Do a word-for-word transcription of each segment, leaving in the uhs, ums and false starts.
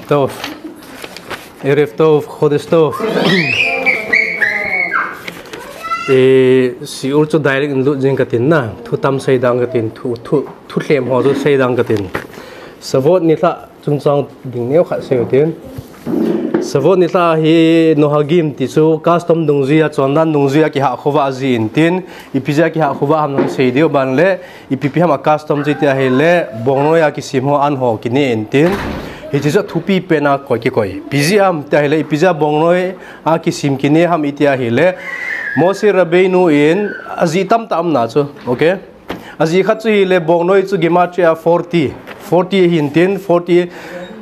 טוב. ערב טוב, חודש טוב. Shiur chu direct in lut jing katin na, thu tam sei dang katin, thu, thu, thu lhem ho chu sei dang katin. Shavuot nilhah chungchang ding neo khat sei utin. Shavuot nilhah hi Nohagim ti chu custom dungjuia, chondan dungjuia kihah khovah ji intin, ipi jeh a kihah khovah ham nang sei diu ban le, ipi pi ham a custom chu iti ahile, bongnoi a kisem ho an ho kine intin. Hiche chu thupi pen a koi kikoi. Ipi jeh ham iti ahile, ipi jeh a bongnoi a kisem kine ham iti ahile, Moshe Rabbeinu in ajeh tamtah um na chu, okay? Ajeh khat chu hile bongnoi chu Gematria forty. Forty hintin, forty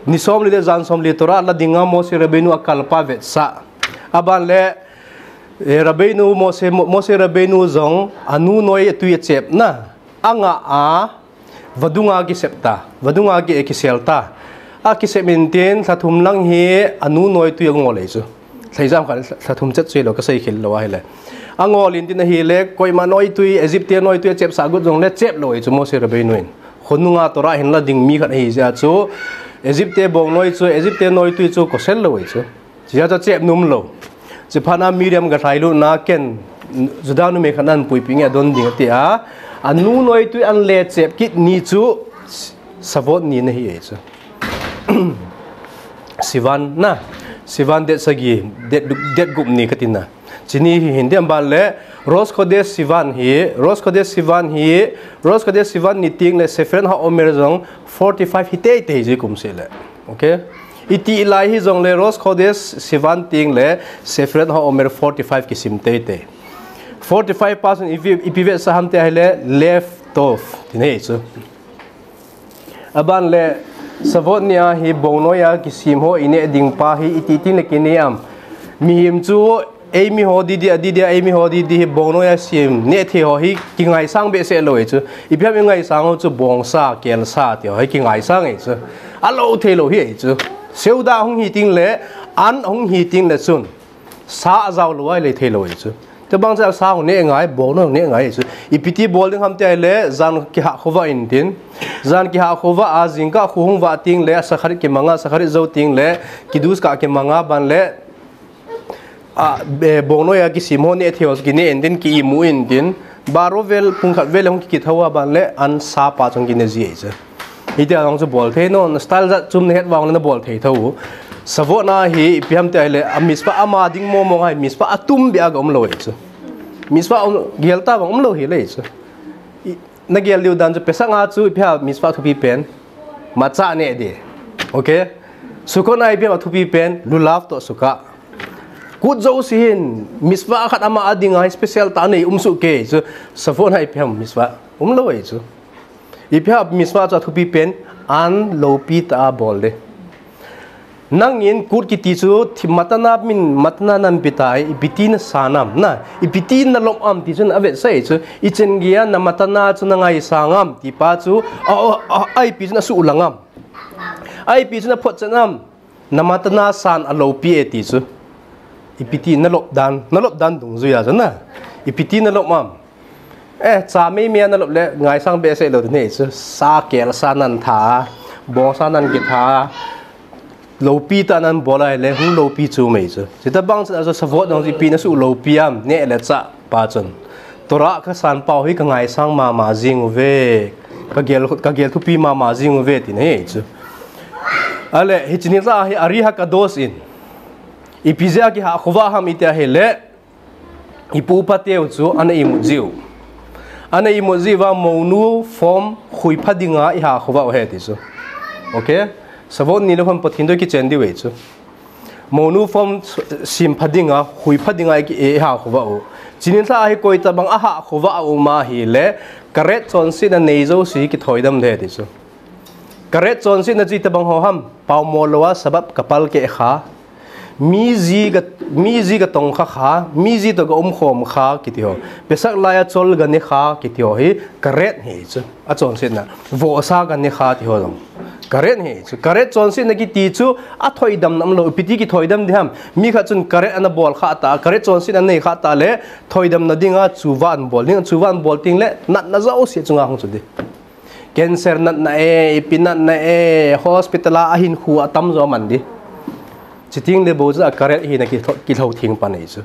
ni somli le jan somli Torah la dinga Moshe Rabbeinu a kalpa vetsah. Aban le, eh, Rabbeinu Moshe, Mo-, Moshe Rabbeinu jong anu noi tui achepna anga a vadunga kisep ta, vadunga ki, kisel ta. Akisep intin, lha thum lang hi anu noi tui angol e chu. Lhaijam khat lha thum chet chu hilou, kasei khel lou ahile. Angol intin ahile, koima noi tui, Egypt te noi tui achepsah got jongle chep lou e chu Moshe Rabbeinu in. Khonunga Torah hin la ding mi khat ahi jeh a chu, Egypt te bongnoi chu, Egypt te noi tui chu kosel lou e chu. Chujeh a chu chep nom lou. Chuphat na Miriam galhailut na ken Juda numei khat nan puipi nge adon ding ati a. Anu noi tui an le chep kit ni chu Shavuot ni ana hi e chu. Sivan na, Sivan det sagi, det, det gup ni katina. Chuni hi hintin aban le, Rosh Chodesh Sivan hi, Rosh Chodesh Sivan hi, Rosh Chodesh Sivan ni teng le Sefret HaOmer jong forty five hi teitei ji kum seh le. Okay? Iti lai hi jongle Rosh Chodesh Sivan teng le Sefret HaOmer forty five kisim teitei. Forty five percent ipi, ipi vetsah ham iti ahile Lev Tov ti ahi chu. Aban le Shavuot ni a hi bongnoi a kisem ho ineh ding pa hi iti tin le kineh am. Mihem chu eimi ho didi a didi a eimi ho didi hi bongnoi a sem neh thei ho hi kingaisang behseh lou e chu. Ipi ham ingaisang u chu bongsa, kelsa ti ho hi kingaisang e chu. Alou thei lou hi e chu. Seuda hung hi teng le, an hung hi teng le chun. Sa ajao lou a ilei thei lou e chu. Tobang chu sa hung neh ngai, bongnoi hung neh ngai e chu. Ipi ti bol ding ham iti ahile, jan kihah khovah intin. Jan kihah khovah a, jingkah kho hung vah teng le, a Shacharit kimanga, Shacharit jou teng le, Kiddush kah kimanga ban le, a, be, bongnoi a kisem ho neh thei ho kineh intin, ki imu intin. Baro vel, pung khat vel hung kikit thou a ban le, an sa pa chun kineh ji e chu. Hiti a jong chu bol thei nom, style jat chom nahet vang le nabol thei thou. Shavuot na hi ipi ham iti ahile, a mitzvah ama ding mong mong ahi, mitzvah atum beh a ga um lou e chu. Mitzvah um, gel ta vang um lou hi le chu. I, nagel diu dan chu Pesach a chu ipi ham mitzvah thupi pen. Matzah neh ding. Okay? Sukkot na ipi ham athupi pen, lulav toh sukkah. Kut jouse hin, mitzvah khat ama a dinga special tah nei um soh kei chu, Shavuot na ipi ham mitzvah um lou e chu. Ipi ham mitzvah chu athupi pen, an loupi tah a bol ding. Nangin kut kiti chu thi matana min, matana nahin pe tai, ipi ti nasan am, na, ipi ti nalom am ti chun avetsah e chu, ichan geiya namatana chu nangaisang am ti pa chu, a, a, a, a ipi chu nasuhlang am. A ipi chu naphotchan am. Namatana san aloupi e ti chu. Ipi ti nalop dan, nalop dan dungjuiya chu na. Ipi ti nalop am. Eh, cha meimei a nalop le ngaisang behseh lou ding ahi chu. Sa kelsa nahin tha, bongsa nahin kitha. Loupi tah a nahin bol ahile, hung loupi chu mai chu. Chuti bang chun a chu Shavuot dong chu ipi nasuh loupi am, neh le chah pa chun. Torah kasan pau hi kangaisang mama jing uve. Kagel, kagel thupi mama jing uve ti ahi chu. Ahile, hiche nilhah hi Ari HaKadosh in. Ipi jeh a kihah khovah ham iti ahile, ipu ipa teu chu ana imut jiu. Ana imut jiu va mounu form khui pha dinga ihah khovah u ahi ti chu. Okay? Shavuot ni le hon Pathen toh kichen diu ahi chu. Mounu form sem pha dinga, khui pha dinga i, ihah khovah u. Hiche nilhah hi koi tabang ahah khovah u ahile, karet chonsetna nei jouse kithoidam ding ahi ti chu. Karet chonsetna chu itobang ho ham, paomo lou a sabap kapal keh kha. Mi ji ga, mi ji ga tong kha kha, mi ji toh ga um khom kha kiti ho. Pesach laiya chol ga ne kha kiti ho hi, karet ahi chu. Achonsetna. Vohsa ga ne kha ti ho jong. Karet ahi chu. Karet chonsetna kiti chu, athoidamna umlou. Ipi ti kithoidam ding ham. Mi khat chun karet ana bol kha ta, karet chonsetna nei kha ta le, thoidamna dinga chuva ana bol ding, chuva ana bol teng le, natna jouse chunga hung chu ding. Cancer natna e, ipi natna e, hospital a ahin khu atam jo man di. Chuteng le bou chu a karet hina kilhou theng pan ahi chu.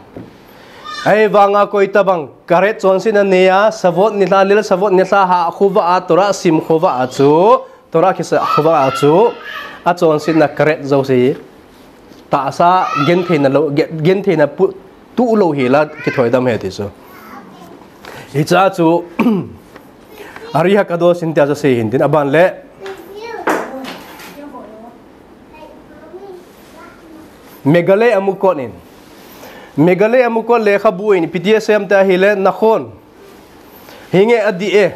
Ahivanga koitabang karet chonsetna neiya, Shavuot nilha, Lel Shavuot nilha ha khovah a, Torah sim khovah a chu, Torah kisa khovah a chu, achonsetna karet jouse tahsa gentheina lou, gentheina pu, tuh lou hila kithoidam ahi ti chu. Hicha chu Ari Hakadosh in tia chu asei hin tin, aban le Megale Amukot in. Megale Amukot lekhabu in ipi ti asei em tia ahile, nakhon. Hinge adih e.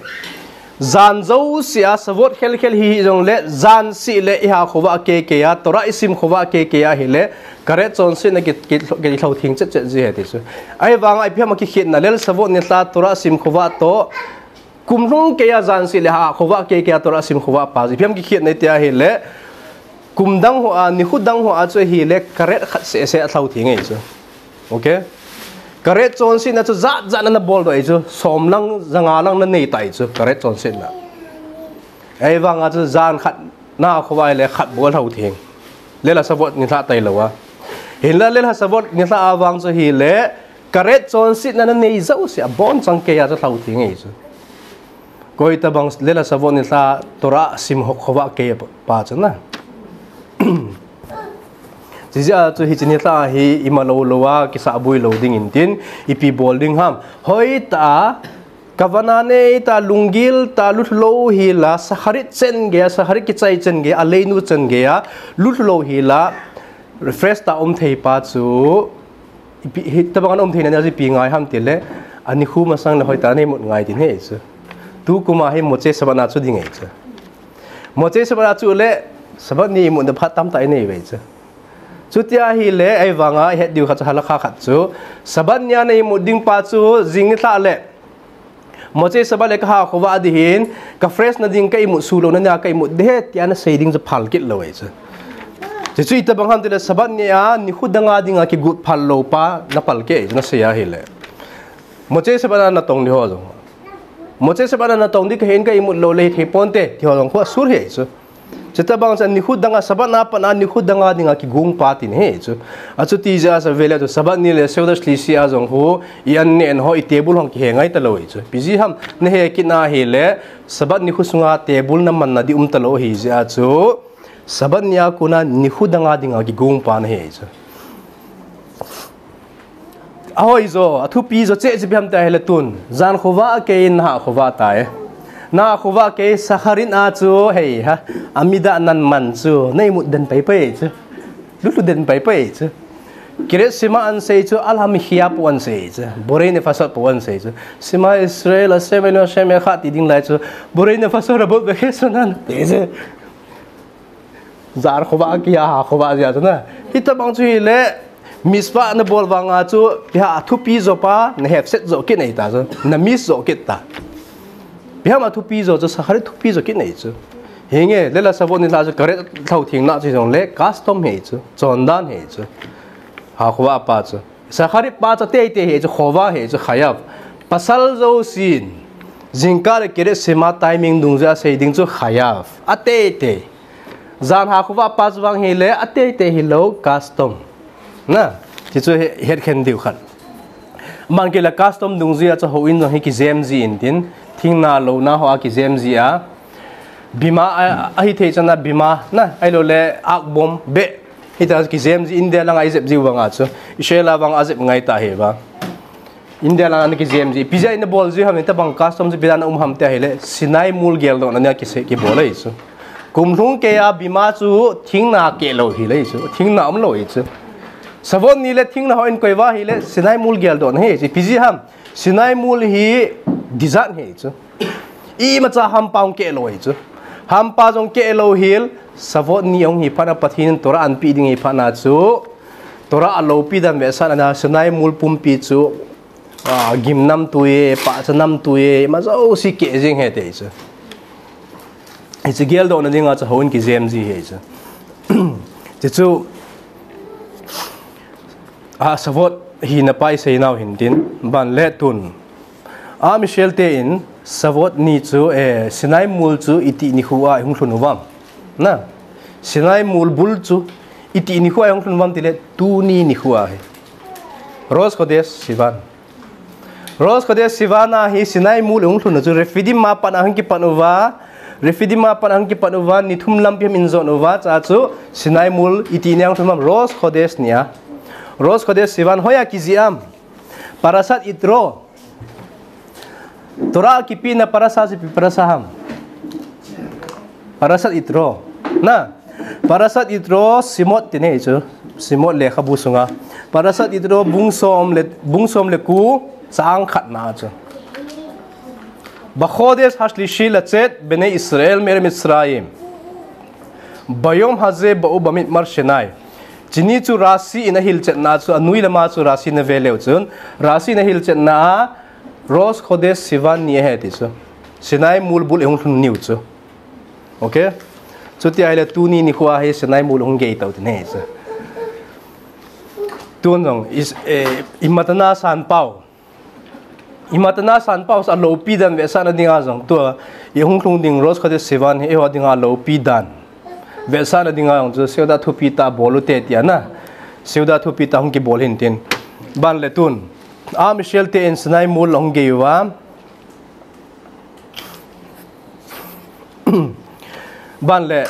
Jan jousea Shavuot khelkhel hi jongle, jan seh le iha khovah keikei a, Torah isim khovah keikei a ahile, karet chonsetna ki, ki, kilhou theng chetchet ji ahi ti chu. Ahivanga ipi ham akikhetna, Lel Shavuot nilha Torah sim khovah toh, kum lhung keiya jan seh le ha khovah keikei a Torah sim khovah pa chu ipi ham kikhetna tia ahile, kum dang hoa, nikho dang hoa chu ahile, karet khat seh seh alhou theng ahi chu. Okay? Karet chonsetna chu jat jat na nabol doh ahi chu, som lang, ja nga lang nanei tai chu, karet chonsetna. Ahivanga chu jan khat na khovah le khat bou alhou theng. Lel Shavuot nilha tailou a. Hinla Lel Shavuot nilha avang chu ahile, karet chonsetna nanei jouse abonchan keiya chu alhou theng ahi chu. Koitabang Lel Shavuot nilha Torah sim khovah kei pa chu na. Chujeh a chu hiche nilha hi ima lou lou a kisahboi lou ding in tin, ipi bol ding ham. Hoitah a, kavanah neitah, lunggil tah, lulhu lou hila, Shacharit chen geiya, Shacharit kichai chen geiya, Aleinu chen geiya, lulhu lou hila, fresh tah um thei pa chu, ipi, hitabang ana um theina nia chu ipi ngai ham tile, anikho masang le hoitah a ana imut ngai tin ahi chu. Tukum a hi Motzei Shabbat na chu ding ahi chu. Motzei Shabbat a chu le, Shabbat ni imutna phat tamtah inei uve chu. Chuti ahile, ahivanga ihet diu khat chu halakha khat chu, Shabbat nia na imut ding pa chu, jing nilhah le Motzei Shabbat le kaha khovah ding ahin, ka fresh na ding ka imut suh louna nia ka imut ding ahi tia nasei ding chu phal kit lou ahi chu. Chuchu itabang ham tile Shabbat nia nikho danga dinga kigot phal lou pa napalkeh ahi chu nasei ahile. Motzei Shabbat a natong ding ho jong, Motzei Shabbat a natong ding kahin ka imut lou le hithei ponte ti ho jong khu asur ahi chu. Chutabang chu nikho danga Shabbat na pat a nikho danga dinga kigong pa tina ahi chu. Achuti jeh a chu vele chu Shabbat ni le Seudah Shlishit a jong khu i an ne an ho i table hung kihe ngai talou ahi chu. Ipi jeh ham nahe kit na ahile Shabbat nikho sunga table namanna ding um talou ahi jeh a chu. Shabbat nia kona nikho danga dinga kigong pa nahi ahi chu. Ahoi jo, athupi jo cheh chu ipi ham tia ahile tun. Jan khovah kei in naha khovah tai. Naha khovah kei Shacharit a chu, hei ha, Amidah Nanman chu, na imut den paipai chu. Lulhu den paipai chu. Kiryat Shema ahin sei chu, Al Hamachia pu ahin sei chu. Borei Nefashot pu ahin sei chu. Shema Israel, Hashem Eloheinu Hashem Echad ti ding lai chu. Borei Nefashot Rabot Vecheshonan. Ti chu. Jan khovah kei a, ha khovah jeh a chu na. Hitabang chu hile, mitzvah nabol vanga chu, ipi ham athupi jo pa, nahepset jo kit nahi ta chu. Na miss jo kit ta. Ipi ham athupi jo chu, Shacharit thupi jo kit nahi chu. Hinge, Lel Shavuot nilha chu, karet lhou thengna chu hijongle, custom ahi chu, chondan ahi chu. Ha khovah pa chu. Shacharit pa chu teitei ahi chu, khovah ahi chu, chayav. Pasal jousen, jingkah le Kiryat Shema timing dungjui a sei ding chu, chayav. Ateitei. Jan ha khovah pa chu vang hile, ateitei hilou, custom. Na, ti chu he, hetkhen diu khat. Bang kile custom dungjui a chu houin jong hi kijem ji in tin, thingna louna hoa kijem ji a. Bima, a, ahithei chan a bima, na, ahilou le, akbom, beh. Hita kijem ji India langa ijep jiu vanga chu. Israel a vang ajep ngai ta hi va. India langa ana kijem ji. Ipi jeh a ina bol ji ham, hitabang custom chu ipi jeh a ana um ham tia ahile. Sinai mol geldohna nia kise kibol ahi chu. Kum lhung keiya bima chu thingna keh lou hile ahi chu. Thingna umlou ahi chu. Shavuot ni le thingna ho in koi uva ahile Sinai mol geldohna ahi chu. Ipi jeh ham. Sinai mol hi desert ahi chu. Imacha hampa hung keh lou ahi chu. Hampa jong keh lou hel, Shavuot ni ahung hi phat a Pathen in Torah ahin pe ding ahi phat na chu. Torah alopi dan vetsahna a Sinai mol pumpi chu, a, gim namtui e, pahcha namtui e, ima jouse keh jeng ahi ti chu. Hiche geldohna dinga chu houin kijem ji ahi chu. Ti chu, a, Shavuot hina pa isei nau hin tin, ban le tun. Am Israel te in, Shavuot ni chu, eh, Sinai mol chu iti nikho a ihung lhun uvam. Na. Sinai mol bul chu iti nikho a ihung lhun uvam tile tuni nikho ahi. Rosh Khodesh Sivan. Rosh Khodesh Sivan a hi Sinai mol ihung lhun u chu Refidim a pat ahung kipan uva. Refidim a pat ahung kipan uva, ni thum lampi ham in jon uva, chua chu Sinai mol iti nia ihung lhun uvam, Rosh Khodesh nia. Rosh Khodesh Sivan hoiya kijih am. Parashat Yitro. Torah kipana parasha chu ipi parasha ham. Parashat Yitro. Na. Parashat Yitro Shemot tin ahi chu. Shemot lekhabu sunga. Parashat Yitro bung som le, bung som le ko chang khatna chu. Bachodesh hashlishi latzet bnei Israel me'arets Mitzrayim. Bayom haze ba'u bamidbar Sinai. Chuni chu Rashi in ahilchetna chu, anoi lama chu Rashi in ave leu chun. Rashi in ahilchetna a Rosh Khodesh Sivan ni ahi ti chu. Sinai mol bul ihung lhun niu chu. Okay? Chuti ahile tuni nikho a hi Sinai mol hung gei tau ti ahi chu. Tun jong, is, eh, i Matana Sanpao. I Matana Sanpao sa alopi dan vetsahna dinga jong. Tua, ihung lhung ding Rosh Khodesh Sivan hi eiho dinga alopi dan. Vetsahna dinga jong chu Seuda thupi tah bol u te tia na. Seuda thupi tah hung kibol hin tin. Ban le tun. Am Israel te in Sinai mol hung gei uva. Ban le,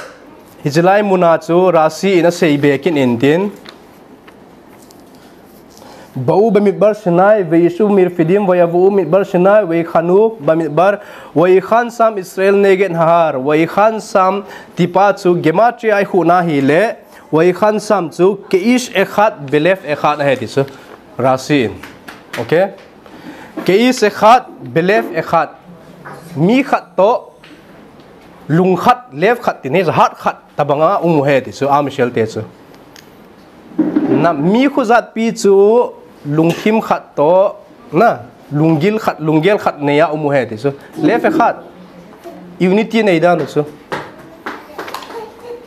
hiche lai muna chu Rashi in asei be kit in tin. Ba'u bamidbar Sinai, veyeshuvu mirefidim, vayava'u midbar Sinai, vayikhavu bamidbar, vayikhan sham Israel neged nahar, vayikhan sham tipa chu gematria a ikhuhna ahile, vayikhan sham chu ke'ish echad belev echad ahi ti chu. Rashi in. Okay? Ke'ish echad belev echad. Mi khat toh, lung khat, lev khat ti ahi, heart khat tabanga um u ahi ti chu, Am Israel te chu. Na, mi khojatpi chu lungthim khat toh, na, lunggel khat, lunggel khat neiya um u ahi ti chu. Lev echad. Unity nei dan u chu.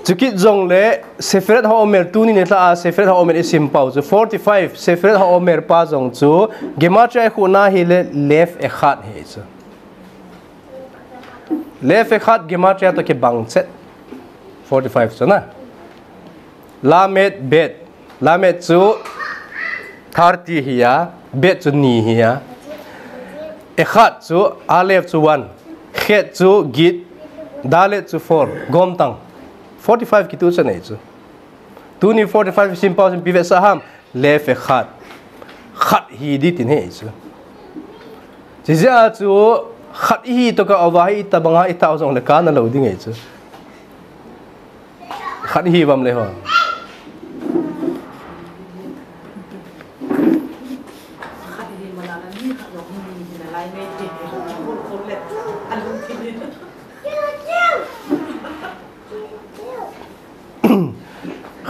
Chukit jongle, Sefirat HaOmer, tuni nilhah a Sefirat HaOmer isim pau chu, forty-five, Sefirat HaOmer pa jong chu, gematria a ikhuhna ahile, lev echad ahi chu. Lev echad gematria toh kibang chet. Forty-five chu na. Lamed bet. Lamed chu thirty ahiya, bet chu ni ahiya. Echad chu, Aleph chu one, Chet chu gid, Dalet chu four, gomtang. Forty-five kitu chu nei chu. Tuni forty-five isim pau chun ipi vetsah ham, lev echad. Khat hi ding ti ahi chu. Chijeh a chu, khat ihi toh kauva hi itabanga itao jongle kana lou ding ahi chu. Khat ihi uvam le ho.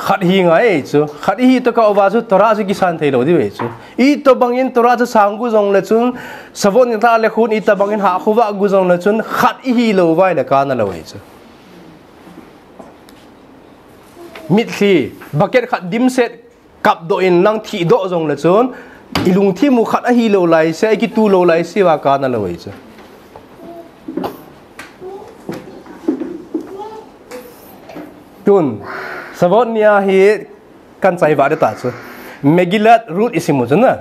Khat ihi ngai chu. Khat ihi toh kauva chu Torah chu kisan thei lou ding ahi chu. Itobangin Torah chu sang gu jongle chun, Shavuot nilhah le khun itobangin hahkhovah gu jongle chun, khat ihi lou uva ahile kana lou ahi chu. Mitlhi, bucket khat dimset kapdoh in nang thihdoh jongle chun, ilungthim u khat ahi lou laise, ikitu lou laise uva kana lou ahi chu. Tun, Shavuot nia hi kan chai vah ding ta chu. Megillat Ruth isim u chu na.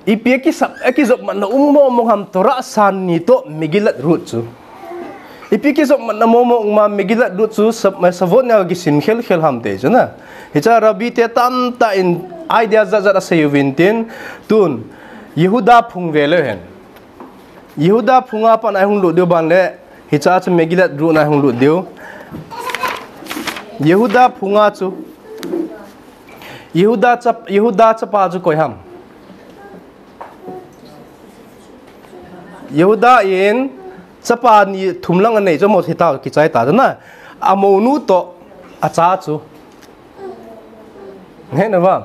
Ipi akisap, akijop matna um mong mong ham Torah san ni toh Megillat Ruth chu. Ipi kijop matna mong mong um a Megillat Ruth chu Sab-, Shavuot nia kisim khel khel ham ti chu na. Hiche a Rabbi te tamtah in idea jat jat asei uvin tin, tun Yehuda phung ve leu hen. Yehuda phunga pat a ihung lut diu ban le, hiche a chu Megillat Ruth na ihung lut diu. Yehuda phunga chu, Yehuda chap-, Yehuda chapa chu koi ham. Yehuda in chapa ni thum lang anei chu mo hita kichai ta na. Amounu toh acha chu. Hena uvam.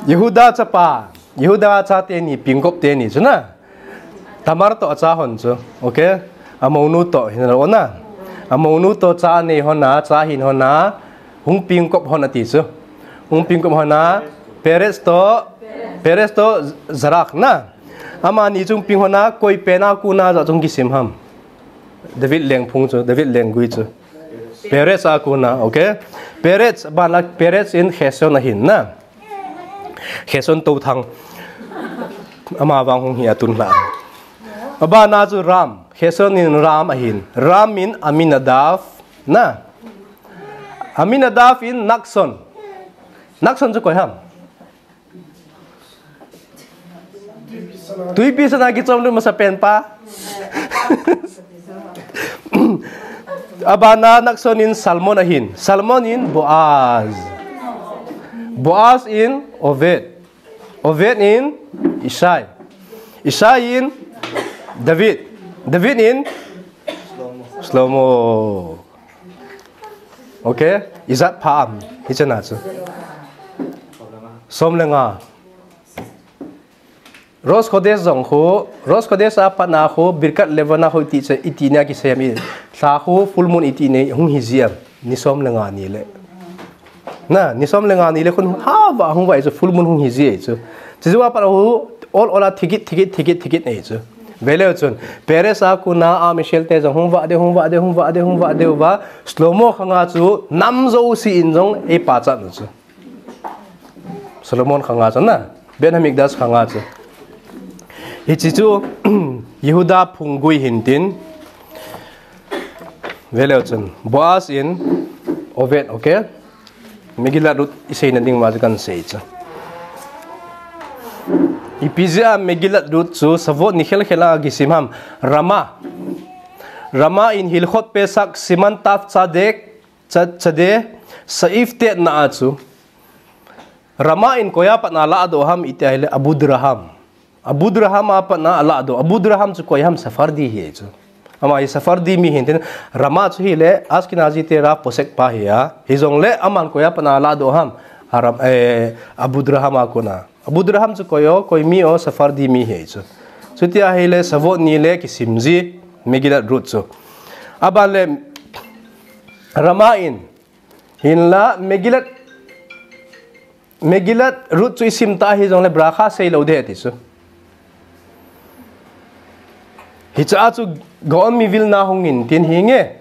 Yehuda chapa, Yehuda chate ni, pingkop teni chu na. Tamar toh acha hon chu. Okay? Amounu toh hin lo na. Amounu toh cha nei hon a, cha hin hon a. Hung pingkop hon ati chu. Hung pingkop hon a. Perez toh, Perez toh Zarah na. Amani chu hung ping hon a, koi pen a kona ja chu hung kisim ham. David lengphung chu, David lenggui chu. Perez a kona, okay? Perez, aban a Perez in Hezron ahin na. Hezron tothang. Ama vang hung hi atun la. Aban a chu Ram, Hezron in Ram ahin. Ram in Aminadab, na. Aminadab in Nachshon. Nachshon chu koi ham. Tuipi sana kichom lut masa pen pa. Aban a Nachshon in Salmon ahin. Salmon in Boaz. Boaz in Oved. Oved in Isai. Isai in David. David in Shlomo. Okay? Ijat pha am. Hiche na chu. Som le nga. Rosh Khodesh jong khu, Rosh Khodesh a pat na khu, Birkat Levana khu iti che, iti nia kisei am i. Lha khu full moon iti nei, hung hi ji am. Ni som le nga ni le. Na, ni som le nga ni le khun ha va, hung va chu full moon hung hi ji chu. Chu a pat khu, ol ol a thigit, thigit, thigit, thigit nei chu. Vele chun, Perez a kona a Michel te jong hung va de, hung va de, hung va de, hung va de va. Shlomo khanga chu, nam jouse in jong ei pachat nu chu. Solomon khanga chu na, Beit Hamikdash khanga chu. Hiche chu, Yehuda phunggui hin tin. Vele chun, Boaz in Oved, okay? Megillat Rut isei na ding ma chu kan sei chu. Ipi jeh a Megillat Rut chu Shavuot ni khel khel a kisim ham. Rama. Rama in Hilchot Pesach Siman Tav Tzadek, Tza-, Tzadeh, Saif te na a chu. Rama in koi a pat na ladoh ham iti ahile Abudraham. Abudraham a pat na ladoh. Abudraham chu koi ham, Sephardi hi chu. Ama hi Sephardi mi hin tin Rama chu hile Ashkenazi te Rav Posek pa hi a. Hijongle aman koi a pat na ladoh ham. Aram, eh, Abudraham a kona. Abudraham chu koi o, koi mi o, Sephardi mi hi chu. Chuti ahile Shavuot ni le kisim ji Megillat Rut chu. Aban le Rama in Hinla, Megillat, Megillat Rut chu isim ta hijongle bracha sei lou ding ti chu. Hiche a chu Gaon mi Vilna hung in tin hinge.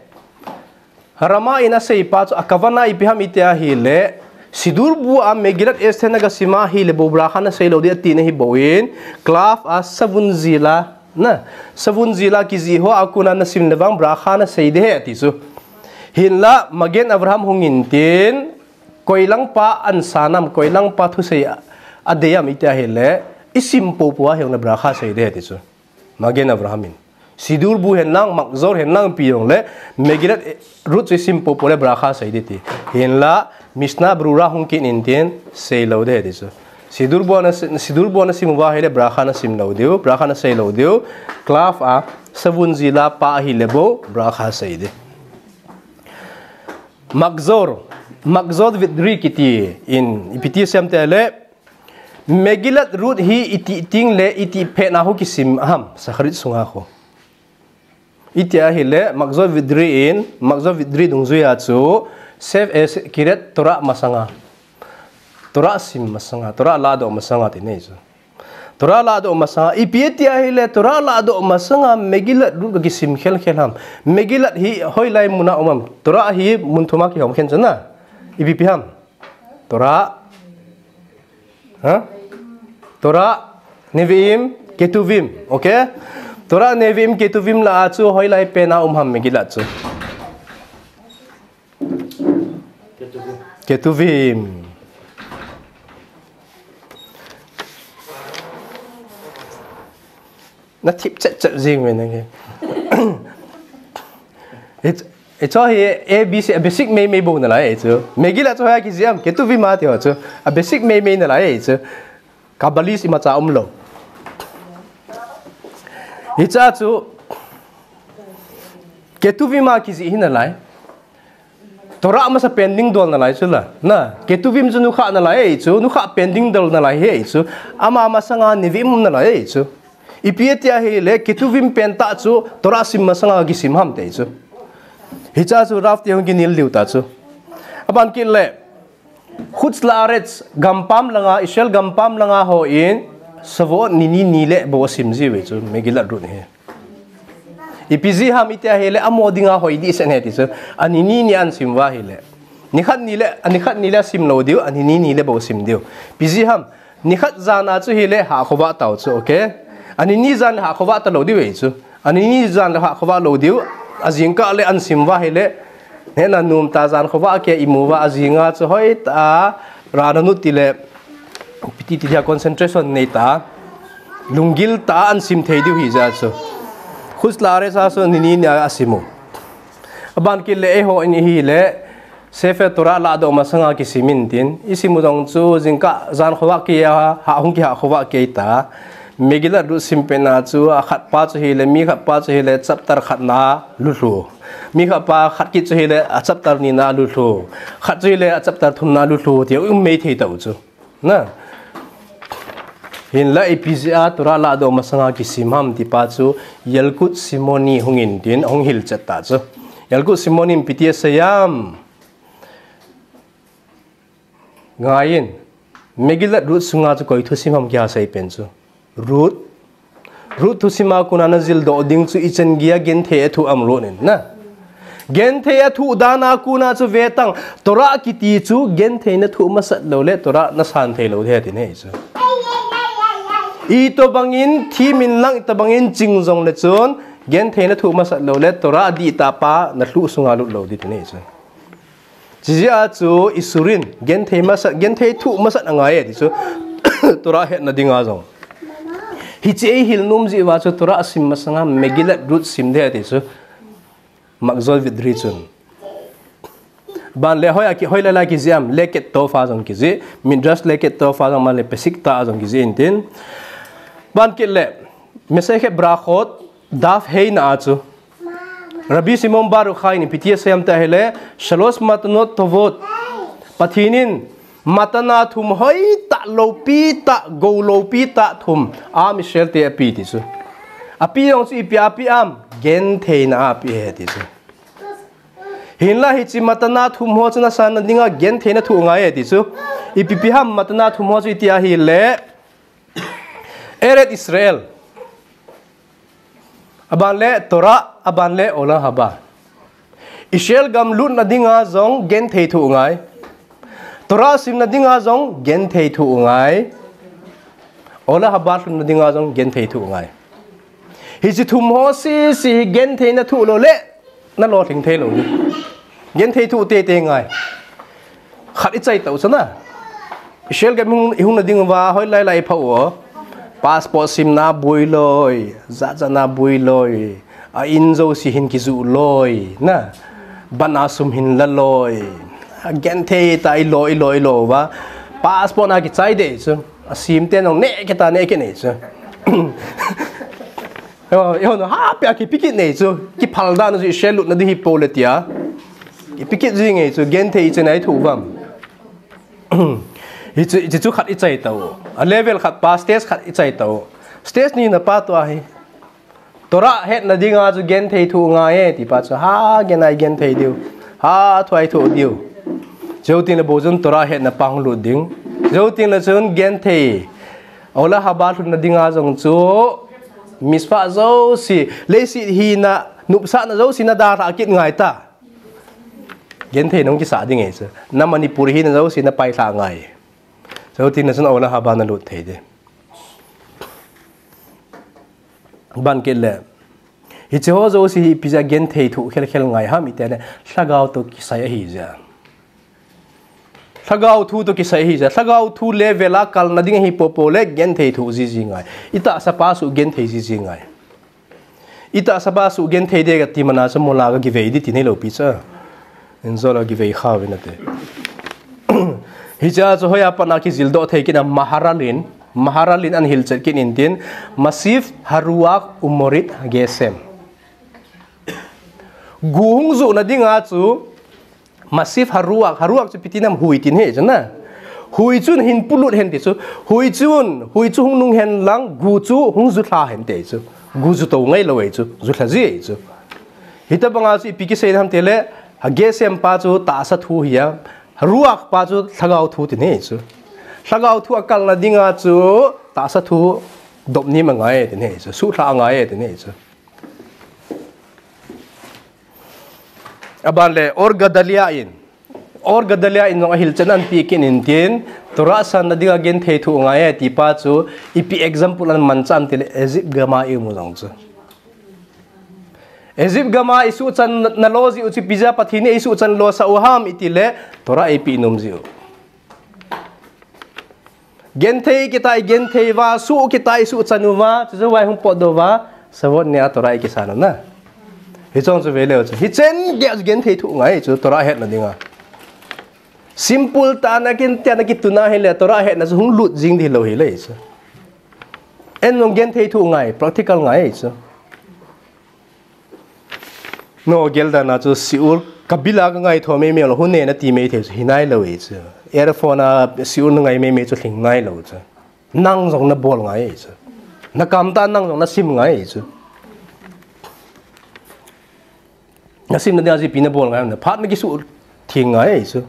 Rama in asei pa chu akavana ipi ham iti ahile, Siddur bu a Megillat Esther na gasim ahile bou bracha na sei lou ding tina hi bou in, Kalav a savun jila, na, savun jila kijih ho a kona na sim le vang bracha na sei ding ati chu. Hinla, Magen Avraham hung in tin, koi lang pa an sanam, koi lang pa thusei a, adei am iti ahile, isim popo a hijongle bracha sei ding ti chu. Magen Avraham in. Siddur bu hen lang, Machzor hen lang ipi jongle, Megillat Rut chu isim popo le bracha sei ding ti. Hinla, Mishnah Berurah hung kit in tin, sei lou ding ti chu. Siddur bu na, Siddur bu na sim uva ahile, bracha na sim lou diu, bracha na sei lou diu, Kalav a, savun jila pa ahile bou, bracha sei ding. Machzor, Machzor Vitri kiti in, ipi ti sem tile, Megillat Rut hi iti ting le iti phet na ho kisim ham, Shacharit sunga ho. Iti ahile, Machzor Vitri in, Machzor Vitri dungjui a chu, Sef-, eh, se-, Kiret Torah masanga. Torah sim masanga, Torah ladoh masanga ti nei chu. Torah ladoh masanga, ipi ti ahile, Torah ladoh masanga, Megillat Rut ka kisim khel khel ham. Megillat hi hoilai muna um am. Torah hi mun thum a kihom khen chu na. Ipi pi ham. Torah. Ha? Torah, Nevi'im, Ketuvim. Okay? Torah, Nevi'im, Ketuvim la a chu hoilai pen a um ham Megillat chu. Ketuvim. Na thip chet chet jing me na ke. It's, it's all here, A B C, a basic mei mei bou nalai, eh, chu. Megillat chu hoiya kijih am, Ketuvim a ti ho chu. A basic mei mei nalai, eh, chu. Kabbalist imacha umlou. Hiche a chu, Ketuvim a kijih hi nalai. Torah masa pen ding dol nalai chu la. Na, Ketuvim chu nukha nalai, eh, chu. Nukha pen ding dol nalai, eh, chu. Ama masanga Nevi'im nalai, eh, chu. Ipi tia ahile, Ketuvim pen tah chu Torah sim masanga kisim ham ti chu. Hiche chu Rav te hung kinel diu ta chu. Aban kit le, Chutz La'aretz gampam langa, Israel gampam langa hon, Shavuot ni ni ni le bou asim jiuve chu, Megillat Ruth hi. Ipi jeh ham tia ahile, amaho dinga hoi dehset ahi ti chu, ani ni ni ahin sim uva ahile. Nikhat ni le, ani khat ni le asim lou diu, ani ni ni le bou asim diu. Ipi jeh ham, nikhat jan a chu ahile, hah khovah tau chu, okay? Ani ni jan le hah khovah talou diu ahi chu. Ani ni jan le hah khovah lou diu, ajingkah le ahin sim uva ahile, nehna nom tah jan khovah kei a imu uva, ajing a chu hoitah a, Rav Hanut ti le, P T T dia concentration nei tah, lunggil tah a ahin sim thei diu ahi jeh chu. Chutz La'aretz a chu ni ni ni a asim u. Aban kit le eiho in ahile, Sefer Torah ladoh masanga kisim in tin, isim u jong chu jingkah jan khovah kei a, hah hung kihah khovah kei ta. Megillat Ruth sim pet na chu, akhat pa chu ahile, mi khat pa chu ahile, chapter khat na lulhu. Mi khat pa khat kit chu ahile, a chapter ni na lulhu. Khat chu ahile, a chapter thum na lulhu, tia um mei thei tau chu. Na. Hinla ipi jeh a Torah ladoh masanga kisim ham ti pa chu, Yalkut Simoni hung in tin, hung hilchet ta chu. Yalkut Simoni in ipi ti asei ham. Ngai in, Megillat Ruth sunga chu koi thusim ham kihasei pen chu. Ruth. Ruth thusim a kona najil doh ding chu ichan geiya genthei athoh um Ruth in na. Genthei athoh dan a kona chu ve tang, Torah kiti chu genthei nathoh masat lou le Torah nasan thei lou ding ahi ti ahi chu. Itobang in, thim in lang itobang in ching jong le chun, genthei nathoh masat lou le Torah dihtah pa nalhu sunga lut lou ding ti ahi chu. Chijeh a chu isurin, genthei masat, genthei thoh masat angai e ti chu. Torah hetna dinga jong. Hiche eihil nom jeh uva chu Torah sim masanga Megillat Ruth sim ding ahi ti chu. Makzol Vidri chun. Ban le hoi a ki, hoi lai lai kijih ham, Leketov a jong kijih, Midrash Leketov a jong, ban le Pesikta a jong kijih in tin. Ban kit le, Masechet Berachot, Daf Hei na a chu. Rabbi Shimon Bar Yochai in ipi ti asei ham tia ahile, Shalosh Matanot Tovot. Pathen in matana thum hoitah loupi tah, gou loupi tah thum, Am Israel te ape ti chu. Ape jong chu ipi a ape ham, gentheina a ape ahi ti chu. Hinla hiche matana thum ho chu nasan na dinga genthei nathoh ngai e ti chu. Ipi ipi ham matana thum ho chu iti ahile, Eretz Israel. Aban le Torah, aban le Olam Haba. Israel gam lutna dinga jong genthei thoh ngai. Torah simna dinga jong genthei thoh ngai. Olam Haba lhunna dinga jong genthei thoh ngai. Hiche thum ho sese hi genthei nathoh lou le, nalolhing thei lou ding. Genthei thoh teitei ngai. Khat ichai tau chu na. Israel gam ihung, ihung na ding uva, hoi lai lai iphah u. Passport simna boi loi, jat jat na boi loi. A in jouse hin kijoh loi, na. Ban a sum hin la loi. A genthei tah a ilo, ilo, ilo uva. Passport na kichai ding chu. A sim te nong neh kei ta, neh kei nei chu. Eiho, eiho na ha pia kipe kit nei chu. Kiphal dan chu Israel lutna ding hi pole tia. Kipe kit jing e chu, genthei ichai nai thu vam. Hichu, hichu khat ichai tau. A level khat pa, stage khat ichai tau. Stage ni na pa tua hi. Torah hetna dinga chu genthei thoh ngai e, ti pa chu ha genthei genthei diu. Ha thuai thoh diu. Jou tin le bou chun Torah hetna pa hung lut ding. Jou tin le chun genthei. Olam Haba lhunna dinga jong chu mitzvah jouse, leiset hina, nopsahna jouse nadalhah kit ngai ta. Genthei nong kisah ding e chu. Na Manipur hina jouse napailhah ngai. Jou tin le chun Olam Haba nalut thei ding. Ban kit le. Hiche ho jouse hi ipi jeh a genthei thoh khel khel ngai ham iti le, lhagao toh kisai ahi jeh a. Lhagao thu toh kisai ahi jeh a. Lhagao thu level a kalna ding ahi popo le genthei thoh jiji ngai. Itahsa pa soh genthei jiji ngai. Itahsa pa soh genthei ding kati mana chu mola kagivei ding ti neilou pi chu. Injol a kivei kha ve nate. Hiche a chu hoiya pat a kijil doh thei kit a Maharal in, Maharal in ahin hilchet kit in tin, Masif Haruach Umorit Hagesem. Gu hung johna dinga chu, Masif Haruach, Haruach chu ipi ti nam hui tin ahi chu na. Hui chun hin pulut hen ti chu. Hui chun, hui chu hung nung hen lang, gu chu hung ju lha hen ti chu. Gu ju to ngai lou ei chu, ju lha ji ei chu. Hitabanga chu ipi kisei ham tile, a gesem pa chu tahsa thu hi a, ruach pa chu lhagao thu ti nei chu. Lhagao thu a kalna dinga chu tahsa thu dopnim angai ti nei chu. Suhlha angai ti nei chu. Aban le Or Gedalia in. Or Gedalia in jong ahilchen anpeh kit intin, Torah sanna dinga genthei thu ngai e ti pa chu, ipi example ahin mancha ham tile Egypt gama imu jong chu. Egypt gama isuhchan nalo jiu chu ipi jeh a Pathen in eisuhchan losah u ham itile, Torah eipeh nom jiu. Genthei kiti a igenthei uva, suh kiti a isuhchan uva, chujou vai hung potdoh uva, Shavuot nia Torah ikisan u na. Hiche chu veleu chu. Hichen gei chu genthei thu ngai chu Torah hetna dinga. Simple tah a kin tia na kituna hile Torah hetna chu hung lut jing ding lou hile chu. Eiho jong genthei thu ngai, practical ngai chu. No, gel dan a chu shiur, ka bil a ka ngaito mei mei lou, hun nei na ti mei thei chu, hi nai lou ei chu. Earphone a shiur na ngai mei mei chu lhing nai lou chu. Nang jong na bol ngai ei chu. Na kam tah nang jong na sim ngai ei chu. Na simna dinga chu ipi na bol ngai ham, na phat na kisuh thing ngai ei chu.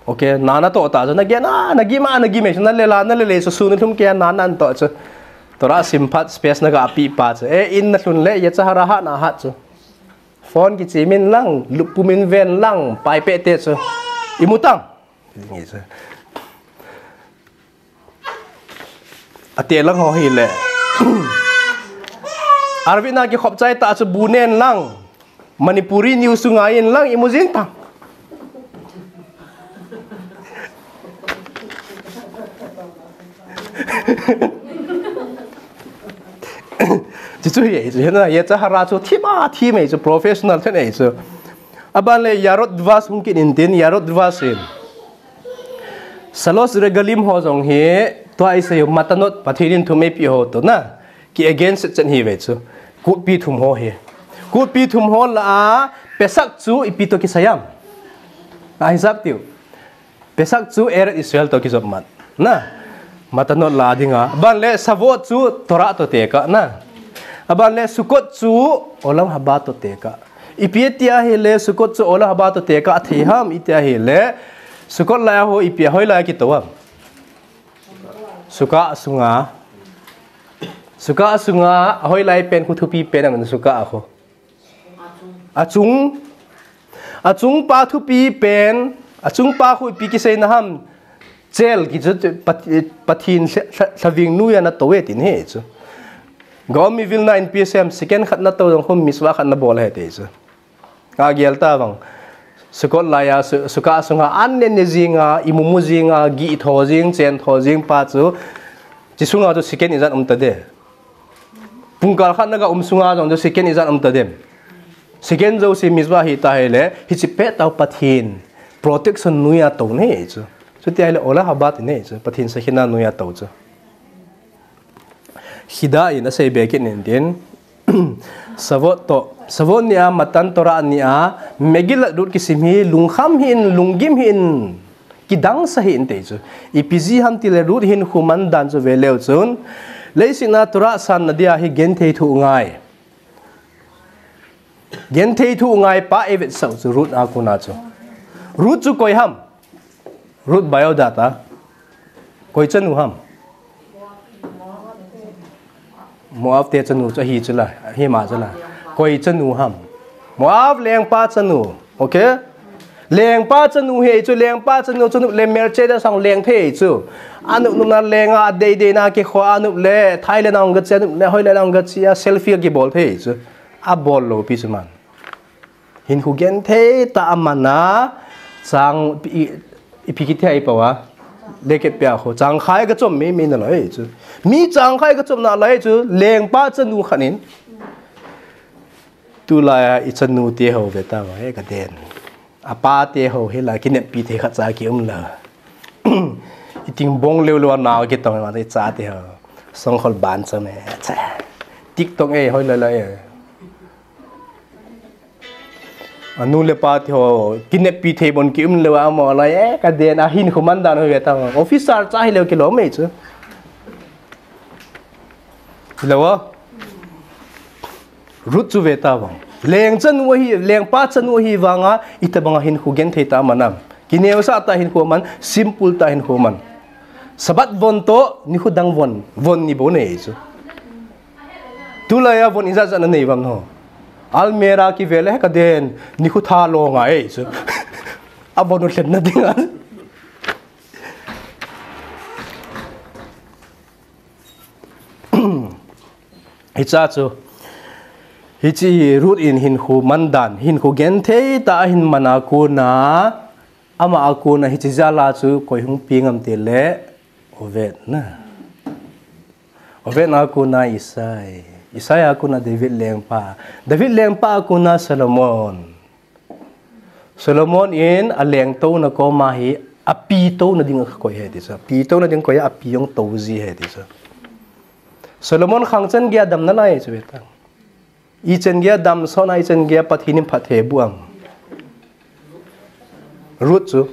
Okay, na natoh ta chu, na gen a, na gim a, na gim ei chu, na lel a, na lel ei chu, sun a lhum kei a, na natoh chu. Torah sim phat space na ga peh pa chu. E, in na lhun le, yetzer hara hat na hat chu. Phone kichim in lang, lup pum in ven lang, pai peh te chu. Imu tang. Nge chu. Ate lang ho hile. Arvin a kikhop chai ta chu bu nen lang. Manipuri news chu ngai in lang imu jing ta. Chuchu hi ei chu, hena, yetzer hara chu thim a thim ei chu, professional then ei chu. Aban le Yarot Dvash hung kit intin, Yarot Dvash in. Shalosh Regalim ho jong hi, tua isei u matanot Pathen in thum eipeh ho toh na, ki against chen hi ve chu. Kutpi thum ho hi. Kutpi thum ho lah a, Pesach chu ipi toh kisai ham. A hisap tiu. Pesach chu Eretz Israel toh kijop mat. Na. Matanot la dinga. Aban le Shavuot chu Torah toh tekah na. Aban le Sukkot chu Olam Haba toh tekah. Ipi tia hile Sukkot chu Olam Haba toh tekah athei ham, itia hile Sukkot lai a ho ipi a hoilai a kitou ham. Sukkah sunga. Sukkah sunga, ahoilai pen khu thupi pen aman Sukkah a khu. Achung. Achung pa thupi pen, achung pa khu ipi kiseina ham. Chel kichu Pat-, Pathen lha-, lha-, lhaving noiya natou e tin hi chu. Gaon mi Vilna in P S M second khat natou jong khu mitzvah khat nabol ahi ti chu. Ka gel ta vang. Sukkot laiya, su-, Sukkah sunga an ne ne jinga, imu mu jinga, gih tho jing, chen tho jing pa chu. Chi sunga chu second ijat um ta de. Pungkal khat naga um sunga jong chu second ijat um ta dem. Second jouse mitzvah hi ta hile, hichi pet tah Pathen protection noiya tou nei chu. Chuti ahile Olam Haba ti nei chu, Pathen Shekhinah noiya tou chu. Khidah in asei be kit intin. Shavuot toh, Shavuot nia, Matan Torah nia, Megillat Ruth kisim hi, lungkham hih in, lunggim hih in, kidang sa hih in ti chu. Ipi jeh ham tile Ruth hinkho man dan chu veleu chun. Leiset a Torah sanna dia hi genthei thu ngai. Genthei thu ngai pa eivetsah u chu Ruth a kona chu. Ruth chu koi ham? Ruth biodata. Koi chanu ham? Moab te chanu chu ahi chu la, ahi ma chu la. Koi chanu ham? Moab lengpa chanu. Okay? Lengpa chanu hi chu, lengpa chanu chu anup le Mercedes a hung leng thei chu. Anup nupna lenga, adei deina kikhoa anup le, Thailand a hung gache, anup le, hoilai a hung gache a, selfie kibol thei chu. Abol lou pi chu man. Hinkho genthei tah a man a, chang, i, ipi kiti a ipao a, lekep pia khu, changkhai kachom mei mei nalai chu. Mi changkhai kachom nalai chu, lengpa chanu khat in. Tulai a ichanu te ho ve ta va, e kaden. Apa te ho hi la, kineppi thei khat cha kium la. Iting bong leu leu a nao kitong ma te cha te ho. Songkhol ban cha me. Cha. TikTok e, hoilai lai e. Anu le pa te ho, kineppi thei bon kium lou a mo la, eh, ka den a hinkho man dan ho ve ta. Officer cha hi lou kilou mai chu. Lou a. Ruth chu ve ta vang. Leng chanu ahi, lengpa chanu ahi vanga, itobanga hinkho genthei tah a man am. Kineosah tah a hinkho man, simple tah a hinkho man. Sabbath von toh, nikho dang von, von ni bou nei chu. Tulai a von ijat jat na nei vam no. Almirah kive le ka den, nikho tha lo ngai chu. A von u lhen na ding a. Hicha chu. Hiche Ruth in hinkho man dan, hinkho genthei tah a hin man a kona, ama a kona hiche jal a chu koi hung peng am ti le, Obed na. Obed a kona Isai. Isai a kona David lengpa. David lengpa a kona Solomon. Solomon in a lengtouna koma hi a pi touna ding a koi ahi ti chu. A pi touna ding koi a, a pi jong tou ji ahi ti chu. Solomon khang chan gei a dam nalai chu ve ta. Ichan gei a dam sot na, ichan gei a Pathen in phatthei boh am. Ruth chu.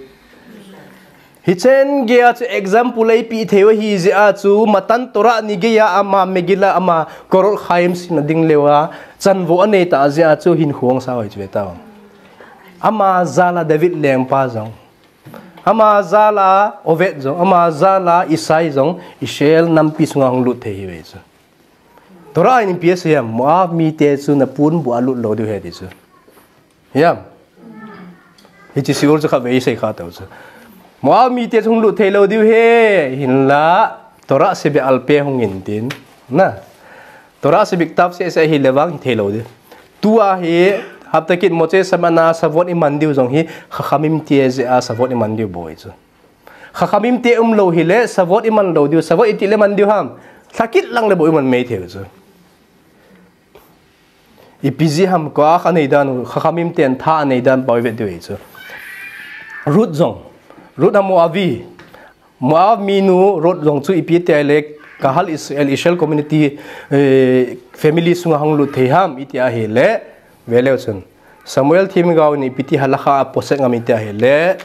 Hichan gei a chu example eipeh thei u ahi jeh a chu Matan Torah ni gei a ama Megillah ama Kor Chaim simna ding lou a chanvo anei tah jeh a chu hinkho asao ahi chu ve ta. Ama jal a David lengpa jong. Ama jal a Obed jong. Ama jal a Isai jong. Israel nampi sunga hung lut thei ahi ve chu. Torah in ipi asei ham, Moab mite chu na ponbuh a lut lou diu ahi ti chu. Hiam. Hiche Sheol chu khatvei isei kha tau chu. Moab mite chu hung lut thei lou diu ahi, hinla Torah Sheba'al Peh hung in tin. Na. Torah Shebiktav seh seh ahi le vang hithei lou diu. Tua hi, hapta kit Motzei Shabbat na Shavuot iman diu jong hi, Chachamim te jeh a Shavuot iman diu bou ahi chu. Chachamim te umlou hile, Shavuot iman lou diu, Shavuot itih le man diu ham. Lhakit lang le bou iman mei thei chu. Ipi jeh ham koi a kha nei dan, Chachamim ten tha nei dan poi vet diu ahi chu. Ruth jong. Ruth a Moavi. Moav minu Ruth jong chu ipi ti ahile, Kahal Israel, Israel community, eh, family sunga hung lut thei ham, iti ahile, ve leu chun. Samuel themgao in ipi ti halakha a poset ngam iti ahile,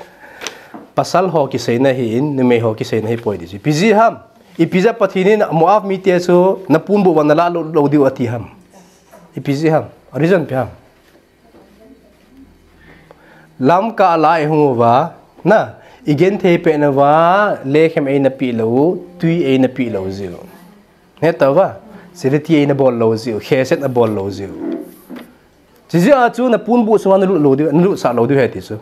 pasal ho kiseina ahin, numei ho kiseina ahipoi ti chu. Ipi jeh ham, ipi jeh a Pathen in Moav mite chu na ponbuh uva na lah lou, lou diu ati ham. Ipi jeh ham, reason ipi ham. Lamka a la ihung uva, na, igenthei peh nauva, lekhem eina peh lou, tui eina peh lou jeh u. Heta uva, charity eina bol lou jeh u, chesed na bol lou jeh u. Chujeh a chu na ponbuh sunga na lut lou diu, na lutsah lou diu ahi ti chu.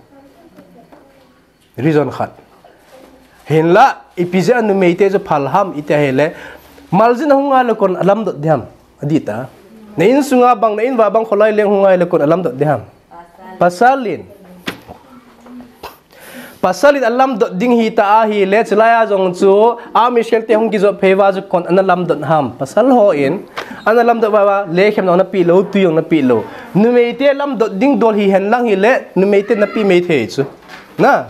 Reason khat. Hinla, ipi jeh a numei te chu phal ham iti ahile, maljin ahung ngai le kon alamdot ding ham. Adih ta. Na insunga bang, na in uva bang kholai leng hung ngai le kon alamdot ding ham. Pasal in. Pasal in alamdot ding hita ahile, chulai a jong chu, Am Israel te hung kijot phei uva chu kon ana lamdot ham. Pasal ho in, ana lamdot uva, lekhem jong na peh lou, tui jong na peh lou. Numei te lamdot ding dol hihen lang hile, numei te na peh mei thei chu. Na.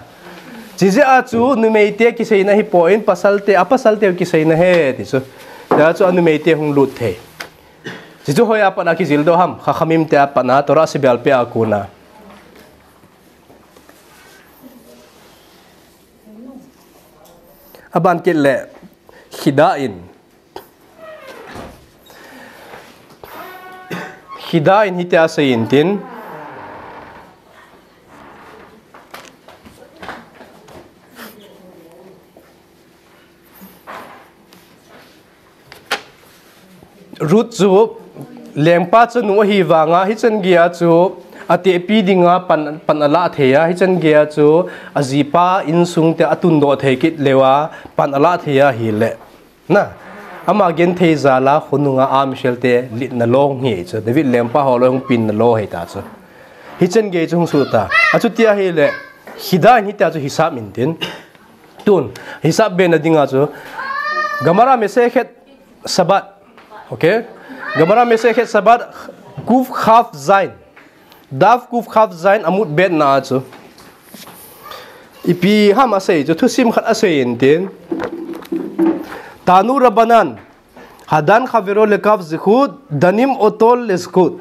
Chujeh a chu numei te kiseina ahipoi, pasal te, a pasal te kiseina ahi ti chu. Tia chu a numei te hung lut thei. Chuchu hoi a pat a kijil doh ham, Chachamim te a pat a, Torah Sheba'al Peh a kona. Aban kit le, Chida in. Chida in hitia asei in tin. Ruth chu lengpa chanu ahi vanga, hichan geiya chu atehpi dinga pan, pan alah thei a, hichan geiya chu ajipa insung te atundoh thei kit leuva pan alah thei ahile. Na, ama genthei jal a khonunga Am Israel te litna lou hi chu, David lengpa ho lou hung penna lou hi ta chu. Hichan gei chu hung suh ta. Achuti ahile, Chida in hitia chu hisap in tin. Tun, hisap bena dinga chu. Gemara Masechet Shabbat. Okay? Gemara Masechet Shabbat, Kuf Chaf Zayin. Daf Kuf Chaf Zayin amud bet na chu. Ipi ham asei chu, thusim khat asei in tin. Tanu Rabbanan, Hadan Chavero Lekaf Zechut, Danim Oto Lezechut.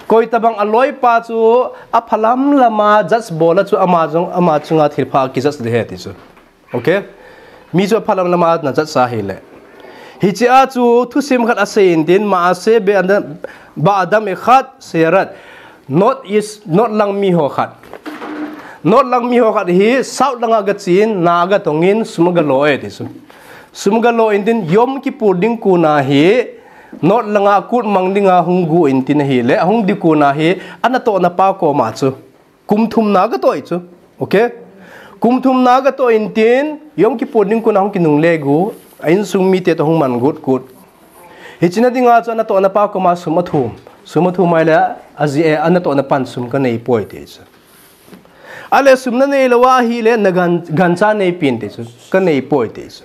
Koi tabang aloipa chu aphalam lama judge bol a chu ama jong ama chunga thilpha kijudge ding ahi ti chu. Okay? Mi chu aphalam lama na judge sa ahile. Hichea chu thusim khat asei intin, Maaseh Be'adam, Ba'adam Echad She'arat. North East, North lang mi ho khat. North lang mi ho khat hi South langa gachen, na agatongin, sum agalo e ti chu. Sum agalo intin, Yom Kippur ding kona hi North langa kut mang dinga hung gu intin ahile, ahung ding kona hi anatohna pa koma chu. Kum thumna gatoh e chu. Okay? Kum thumna gatoh intin, Yom Kippur ding kona hung kinungle gu, a insung mite toh hung man gu kut. Hiche na dinga chu anatohna pa koma sum athum. Sum athum ahile, aji e, anatohna pan sum kanei poi ti chu. Ahile sum nanei lou ahile, na gan, gancha neipin ti chu. Kanei poi ti chu.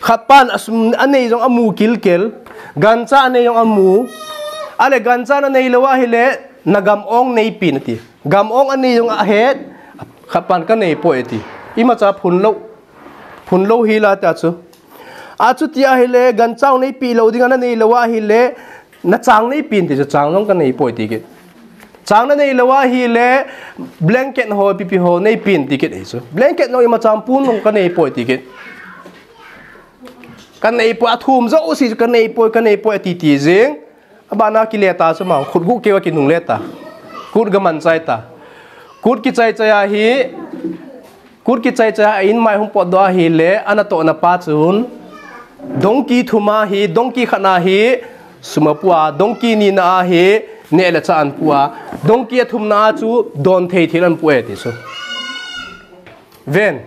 Khat pan asum anei jong amu kilkel, gancha anei jong amu. Ahile gancha nanei lou ahile, na gam-ong neipin ati. Gam-ong anei jong ahet, khat pan kanei poi ati. Imacha phun lou. Phun lou hila ta chu. Achuti ahile, gancha neipeh lou dinga nanei lou ahile, na chang neipin ti chu, chang jong kanei poi ti kit. Chang nanei lou ahile, blanket ho, pipi ho neipin ti kit ahi chu. Blanket jong imacha pun jong kanei poi ti kit. Kanei poi, athum jouse chu kanei poi, kanei poi ati ti jing. Abana kile ta chu ma, khut gu keu a kinungle ta. Kut gaman chai ta. Kut kichai chai ahi, kut kichai chai a in mai hung potdoh ahile, anatohna pa chun donkey thum ahi, donkey khat na hi sum apu a, donkey nina ahi neh le chah anpu a, donkey athumna a chu don thei thil anpu e ti chu. Ven,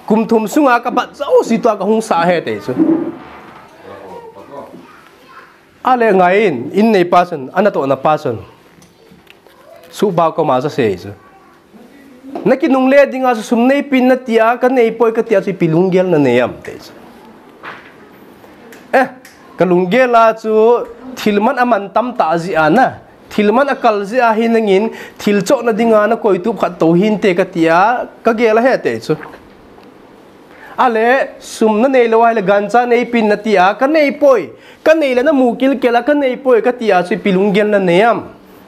kum thum sunga kabat jouse tua kahung sah ahi ti chu. Ahile ngaiyin, in neipa chun, anatohna pa chun, suhbao koma asei chu. Na kinungle dinga chu sum neipin natia, kanei poi katia chu ipi lunggel nanei am ti chu. Eh, kalunggel a chu thil man aman tamtah jeh a na. Thil man akal jeh a hi nangin, thil chohna dinga nakoitup khat tou hinte katia, kagel ahi ti chu. Ahile, sum nanei lou ahile, gancha neipin natia, kanei poi. Kanei le namu kilkel a, kanei poi katia chu ipi lunggel nanei am.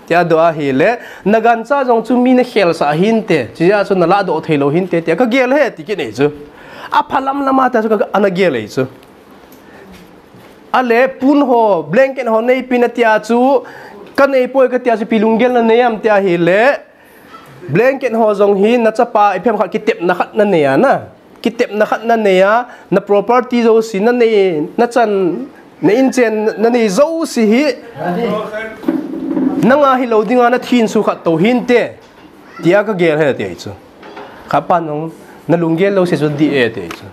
Tia doh ahile, na gancha jong chu mi nakhelsah hinte. Chujeh a chu nalahdoh thei lou hinte, tia kagel ahi ti kit ahi chu. Aphalam lama tia chu ka, ana gel ahi chu. Ahile, pun ho, blanket ho neipin natia chu, kanei poi katia chu ipi lunggel nanei am tia ahile, blanket ho jong hi nachapa iphem khat kitepna khat nanei a na. Kitepna khat nanei a, na property jouse nanei, nachan, na inchen nanei jouse hi. Nanga hilou dinga nathinsu khat tou hinte. Tia kagel ahi ti chu. Khat pan jong nalunggel lou se chu dih e ti chu.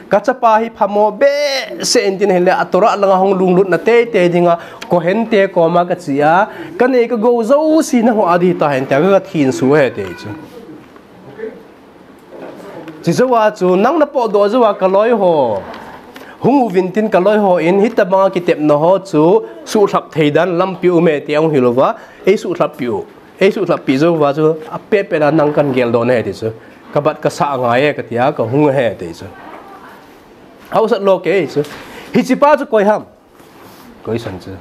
Kachapa hi phamo behseh intin ahile, a Torah langa hung lunglutna teitei dinga, Kohen te koma kache a, kanei kagou jouse nangho a dih tahen tia kathinsu ahi ti chu. Chujouva chu nang napotdoh jouva kaloi ho. Hung uvin tin kaloi hon, hitabanga kitepna ho chu, suhlhap thei dan lampi um e ti ahung hilouva, eisuhlhap peh u. Eisuhlhap peh jouva chu, apehpeh a nang kahin geldoh nahi ti chu. Kabat kasah angai e katia, kahung ahi ti chu. Hausat lou kei chu. Hichepa chu koi ham. Koi san chu.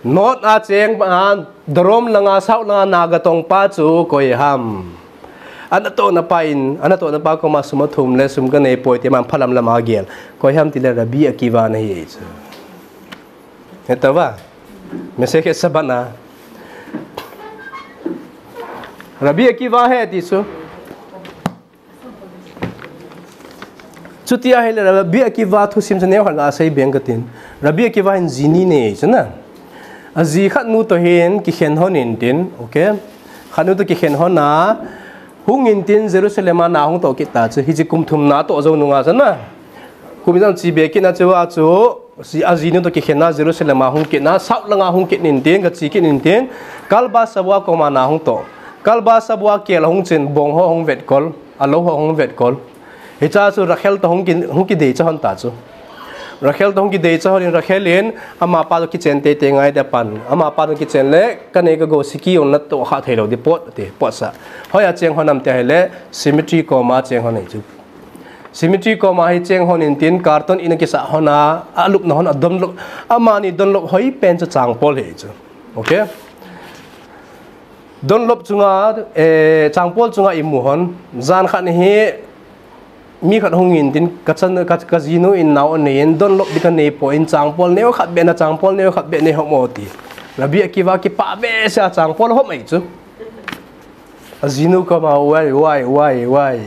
North a cheng pa, Darom langa, South langa nagatong pa chu koi ham. Anatohna pa in, anatohna pa koma sum athum le sum kanei poi ti aman phalam lama agel. Koi ham tile Rabbi Akiva ana hi chu. Hetouva? Masechet Shabbat na. Rabbi Akiva ahi ti chu. Chuti ahile Rabbi Akiva thusim chu neokhat gasei beng katin. Rabbi Akiva hin ji ni anei chu na. Aji khatnu toh hin kikhen hon intin, okay. Khatnu toh kikhen hon a, hung intin Jerusalem a na hung toh kit ta chu, hiche kum thumna toh jou nunga chu na. Kum ijat chi be kit na chu a chu, Aji, ajinu toh kikhen a Jerusalem a hung kit na, South langa hung kit intin, gache kit intin, Kalba Sabua koma na hung toh. Kalba Sabua kel ahung chen, bong ho ahung vetkol, alou ho ahung vetkol. Hichea chu Rachel toh hung ki, hung kideicha hon ta chu. Rachel toh hung kideicha hon in Rachel in, amapa toh kichen teitei ngai dia pan. Amapa toh kichen le, kanei kagou siki jong natoh kha thei lou ding pot, ti, pot sa. Hoiya cheng hon am tia ahile, cemetery koma cheng hon ahi chu. Cemetery koma hi cheng hon in tin, carton in a kisa hon a, alupna hon a Dunlop, amani Dunlop hoi pen chu Changpol hi chu. Okay? Dunlop chunga, eh, Changpol chunga imu hon, jan khat hi, mi khat hung in tin, ka chan, ka, ka jinu in nao nei in, Dunlop di ka nei po in, Changpol neo khat be na, Changpol neo khat be nei hom o ti. Rabi Akiva kipah be sia Changpol hom ai chu. Ajinu koma, wai, wai, wai, wai.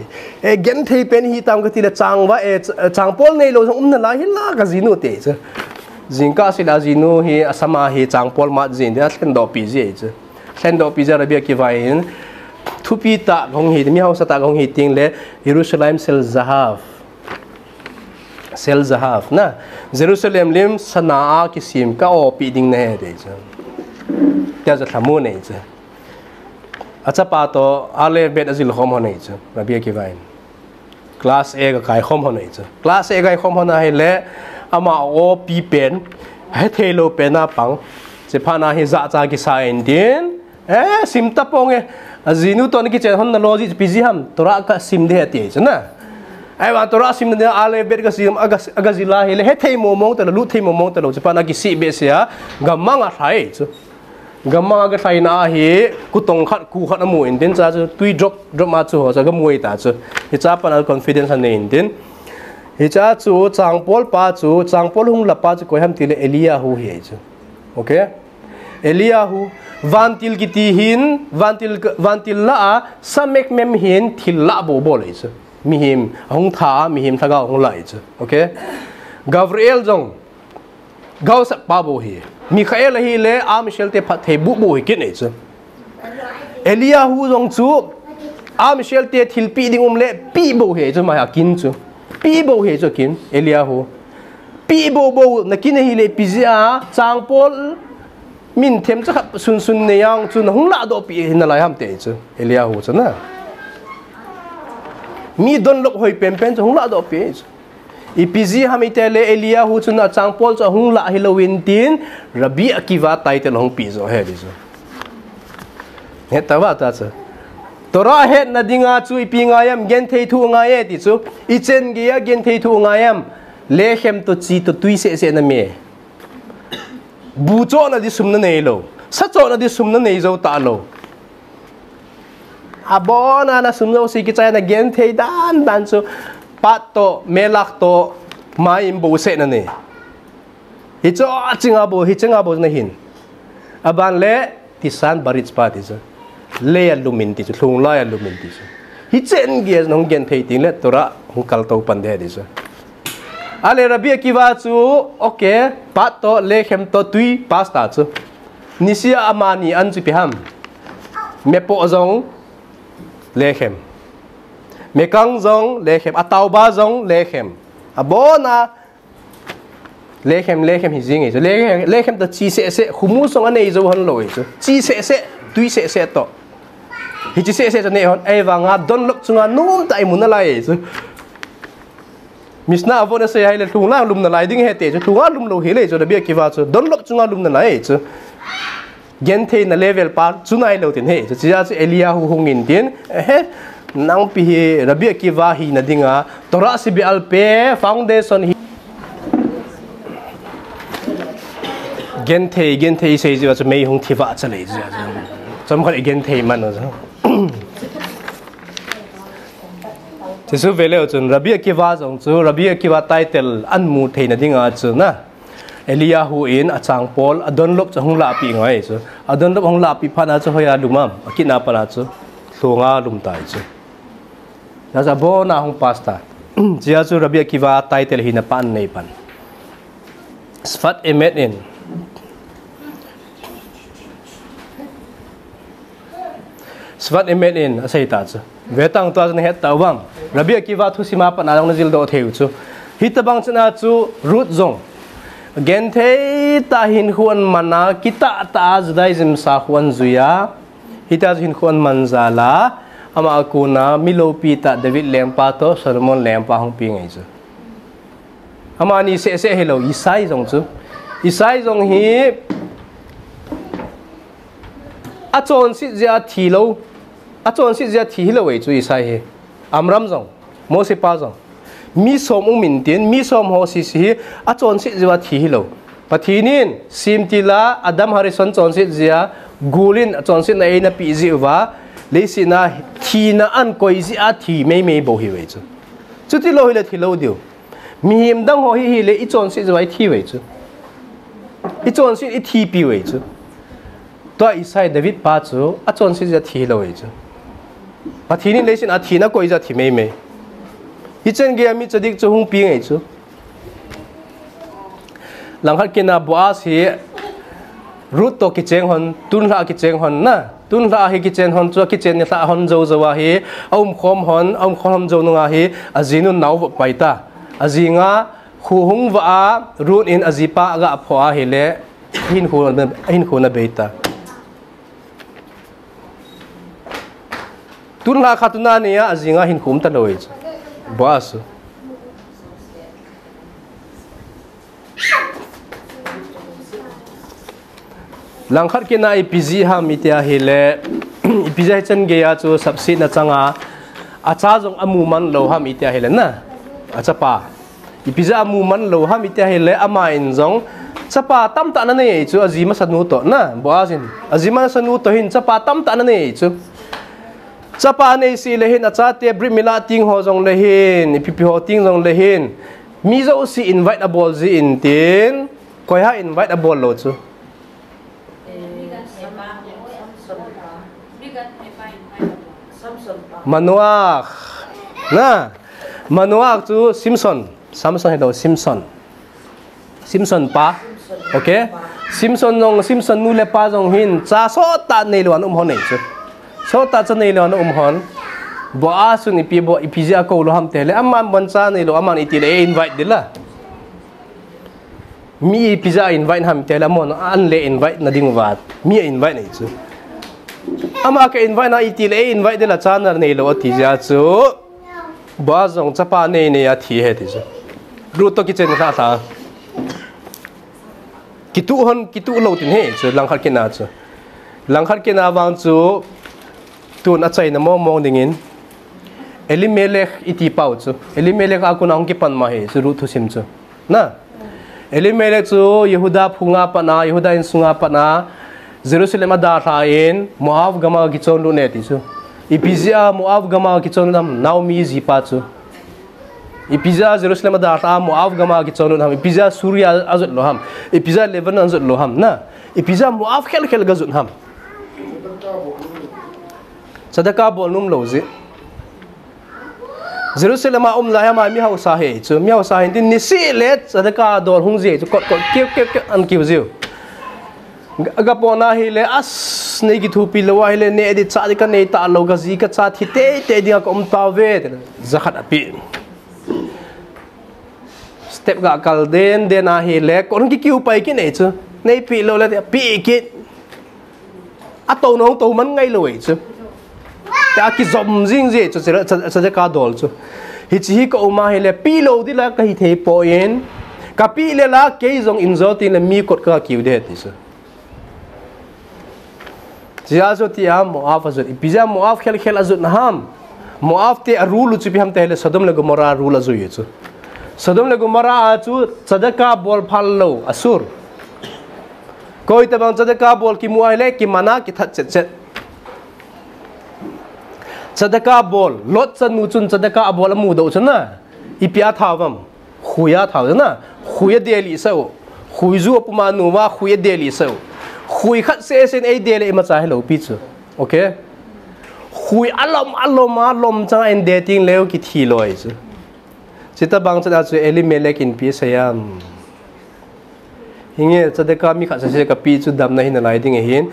E, genthei pen hi tam ka ti le Changva, e, Ch-, Changpol nei lo jong um nalai hi la ka jinu te chu. Jingkah seh le ajinu hi asama hi Changpol mat jin dia thlen doh pi ji chu. Thlen doh pi ji Rabi Akiva in thupi tah hung hi, mi hausa tah hung hi ting le Yerushalayim shel zahav. Shel zahav na. Jerusalem lim sana a kisem ka o pi ding na he te chu. Tia chu thamu nei chu. Achapa to Aleph Bet ajil khom hon nei chu, Rabi Akiva in. Class A ga kai khom hon nei chu. Class A kai khom hon a hi le, ama o pi pen, he thei lo pen a pang. Che pha na hi ja cha kisa in din. Eh, sim ta pong e. Ajinu to ni kichen hon na lo ji pi ji ham. Torah ka sim de he ti chu na. Ai wa Torah sim de Aleph Bet ka sim aga, aga jila hi le, he thei mo mo ta lo, lu thei mo mo ta lo. Che pha na kisi be sia. Ga mang a thai chu. Gamang a ka thaina a hi, kutong khat, ku khat amu in tin cha chu, tui drop, drop ma chu ho cha ka mu ta chu. Hi cha pan a confidence a nei in tin. Hi cha chu, Changpol pa chu, Changpol hung la pa chu, koi ham ti le Eliyahu hi chu. Okay? Eliyahu, vantil kiti hin, vantil, vantil la a, samek mem hin, thil la bo bo le chu. Mihem, hung tha, mihem thaga hung la chu. Okay? Gabriel jong, Gausap pa bou hi. Mikhael ahi le, a Michel te phatthei bu bou hi kin ei chu. Eliyahu jong chu, a Michel te thilpi ding um le, pi bou hi chu, ma ha kin chu. Pi bou hi chu kin, Eliyahu. Pi bou bou, na kin ahi le, pi jia, Changpol, min them cha khat sun sun ne yang chu, na hung la doh pi hi na lai ham te chu, Eliyahu chu na. Mi Dunlop hoi pen pen chu, hung la doh pi chu. Ipi ji ham i ti le Eliyahu chun a Changpol chu ahung la hi lo in tin, Rabbi Akiva title hung pi jo hi ti chu. He ta va ta chu. Torah hetna dinga chu ipi ngai am, genthei thu ngai e ti chu. I chen gei a genthei thu ngai am. Lechem to chi to tui seh seh na me. Bu chohna di sum na nei lo. Sa chohna di sum na nei jo ta lo. Abon a na sum jouse kichai na genthei dan dan chu pat to, melak to, mai in bouseh na nei. Hichu a chinga bou, hichu a bou na hin. Aban le tisan barit pa ti chu. Lei a lum in ti chu, lhung lai a lum in ti chu. Hichen gei a hung genthei ting le Torah hung kal to pan de ti chu. Ale Rabbi Akiva chu, okay, pat to, lechem to, tui, pass ta chu. Niseh a amani an chu ipi ham. Mepoh jong lechem. Mekang jong lechem. Atauba jong lechem. Abon a lechem, lechem hi jing e chu. Lechem, lechem to chi seh seh. Humu song a nei jo hon lo e chu. Chi seh seh. Tui seh seh to. Hichi seh seh chu nei hon. Ei vang a Dunlop chunga nom ta i mu na lai e chu. Mishnah avon a sei hai le lhung la lum na lai ding he te chu, lhung a lum lo hi le chu, Rabbi Akiva chu, Dunlop chunga lum na lai chu. Genthei na level pa chu nai lo tin he chu, chia chu Eliyahu hung in tin, eh, nang pi hi Rabbi Akiva hi na dinga, Torah sibi alpe foundation hi. Genthei, genthei sei jiu chu mei hung thiva cha le jiu. Chom khat genthei man chu. Jesu vele chun Rabbi Akiva jong chu, Rabbi Akiva title an mu thei na dinga chu na. Eliyahu in a Changpol, a Dunlop chu hung la pi ngai chu. A Dunlop hung la pi phat na chu hoi a lum am, a kit na pa na chu, lhung a lum tai chu. Na cha bo na hung pass ta. Chia chu Rabbi Akiva title hi na pan nei pan. Sfat Emet in. Sfat Emet in, asei ta chu. Ve tang tua chu na het ta vang. Rabbi Akiva thusim a pat na jong na jil doh thei u chu. Hitabang chana chu Ruth jong. Genthei ta hin khuan mana, kitah ta Judaism sa khuan juia. Hita chu hin khuan man jala. Ama a kona, mi lopi ta David lengpa to, Solomon lengpa hung pi ngai chu. Amani seh seh hi lo, Isai jong chu. Isai jong hi a chonset jeh a thi lo. A chonset jeh a thi hi lo ei chu Isai hi. Amram jong, Mose pa jong. Mi som um intin, mi som ho sese hi achonset jeh uva thi hilou. Pathen in, semtil a Adam Harrison chonset jeh a, gul in achonsetna eina peh jeh uva, leiset a thina ahin koi jeh a thi meimei bou hiuve chu. Chuti lou hile thi lou diu. Mihem dang ho hi hile ichonset jeh uva ithi uve chu. Ichonset ithipi uve chu. Tua Isai David pa chu achonset jeh a thi lou uve chu. Pathen in leiset a thina koi jeh a thi meimei. Hichan geiya mi tzadik chu hung peng uve chu. Langkhat kit a Boaz hi Ruth toh kicheng hon, tunlha kicheng hon na. Tunlha hi kichen hon chu, kichen nilhah hon jou jou a hi, aumkhom hon, aumkhom hon jou nunga hi, ajinun nao vop pai ta. Ajing a, kho hung vah a, Ruth in ajipa aga phoh a hile, ahinkho, ahinkho ana bei ta. Tunlha khat tuna nia ajing a hinkho um talou uve chu. Boaz chu. Langkhat kit a ipi jeh ham iti a hile, ipi jeh a hichan geiya chu sapsetna chang a, acha jong amu man lou ham iti a hile na. Achapa. Ipi jeh a amu man lou ham iti a hile, ama in jong chapa tamtah ana nei chu, aji masanu toh na, Boaz in. Aji masanu toh hin chapa tamtah ana nei chu. Chapa anei seh le hin, achate Brit Mila teng ho jong le hin, ipi pi ho teng jong le hin, mi jouse invite abol jin tin, koi ham invite abol lou chu? Manoah. Na, Manoah chu Samson. Samson hilou, Samson. Samson pa. Okay? Samson jong, Samson nu le pa jong hin, cha sot tah neilou ana um hon ahi chu. Sot tah cha neilou ana um hon. Boaz chun ipi bol, ipi jeh a akou lou ham iti le, aman bon cha neilou, aman iti le, invite ding la. Mi ipi jeh a invite ham iti le, amon an le invite na ding uva. Mi a invite ahi chu. Ama ka invite na iti le, invite ding la cha na neilou ati jeh a chu. Boaz jong chapa nei nei a thi e ti chu. Ruth toh kichen nilhah lha. Kituh hon, kituh lou tin ahi chu, langkhat kit a chu. Langkhat kit a vang chu, tun achaina mong mong dingin. Elimelech iti pau chu. Elimelech a kon a hung kipan ma ahi chu, Ruth thusim chu. Na. Elimelech chu Jehuda phung a pat a, Jehuda insung a pat a, Jerusalem adalhan, Moab gam a kichonlut e ti chu. Ipi jeh a Moab gam a kichonlut ham, Naomi jipa chu. Ipi jeh a Jerusalem adalhan, Moab gam a kichonlut ham, ipi jeh a Syria ajot lou ham, ipi jeh a Lebanon ajot lou ham, na. Ipi jeh a Moab khel khel gajot ham. Tzedakah bol nom lou jeh. Jerusalem a um lai ham a mi hausa ahi chu, mi hausa ahin tin niseh le tzedakah dol hung ji chu, kot kot kiu kiu kiu ana kiu jiu. Aga pona hile, as, nei kithopi lou ahile, neh ding chah ding kanei talou, kaji kacha thi teitei dinga ka um tauve, tia jakhat ape. Step ga kal den den ahile, kon kikiu pai kit nei chu. Nei pe lou le, pe kit. Atou nung tou man ngai lou e chu. Tia kijom jing ji chu, chu, chu, chu, tzedakah dol chu. Hiche hi ka um ahile, pe lou ding la kahi thei poi. Kape le la, kei jong injo tin le mi kot kakiu ding ti chu. Tia chu tia Moab ajot. Ipi jeh a Moab khel khel ajot na ham. Moab te arule u chu ipi ham iti le Sodom le Gomorrah arule ajui chu. Sodom le Gomorrah a chu tzedakah bol phal lou, asur. Koi tabang tzedakah bol kimu ahile, kiman a kithat chet chet. Tzedakah bol, Lot chanu chun tzedakah abol amudoh chun a, ipi a thau ham. Khui a thau na, khui a delih sah u. Khui ju apum a nu uva, khui a delih sah u. Khui khat seh seh in eidel le imacha hilou pi chu. Okay? Khui alom, alom, alom chang a eidel teng leu kithi loi chu. Chuti tabang chun a chu Elimelech in ipi asei ham. Hinge tzedakah mi khat seh seh kape chu damna hi nalai ding ahin.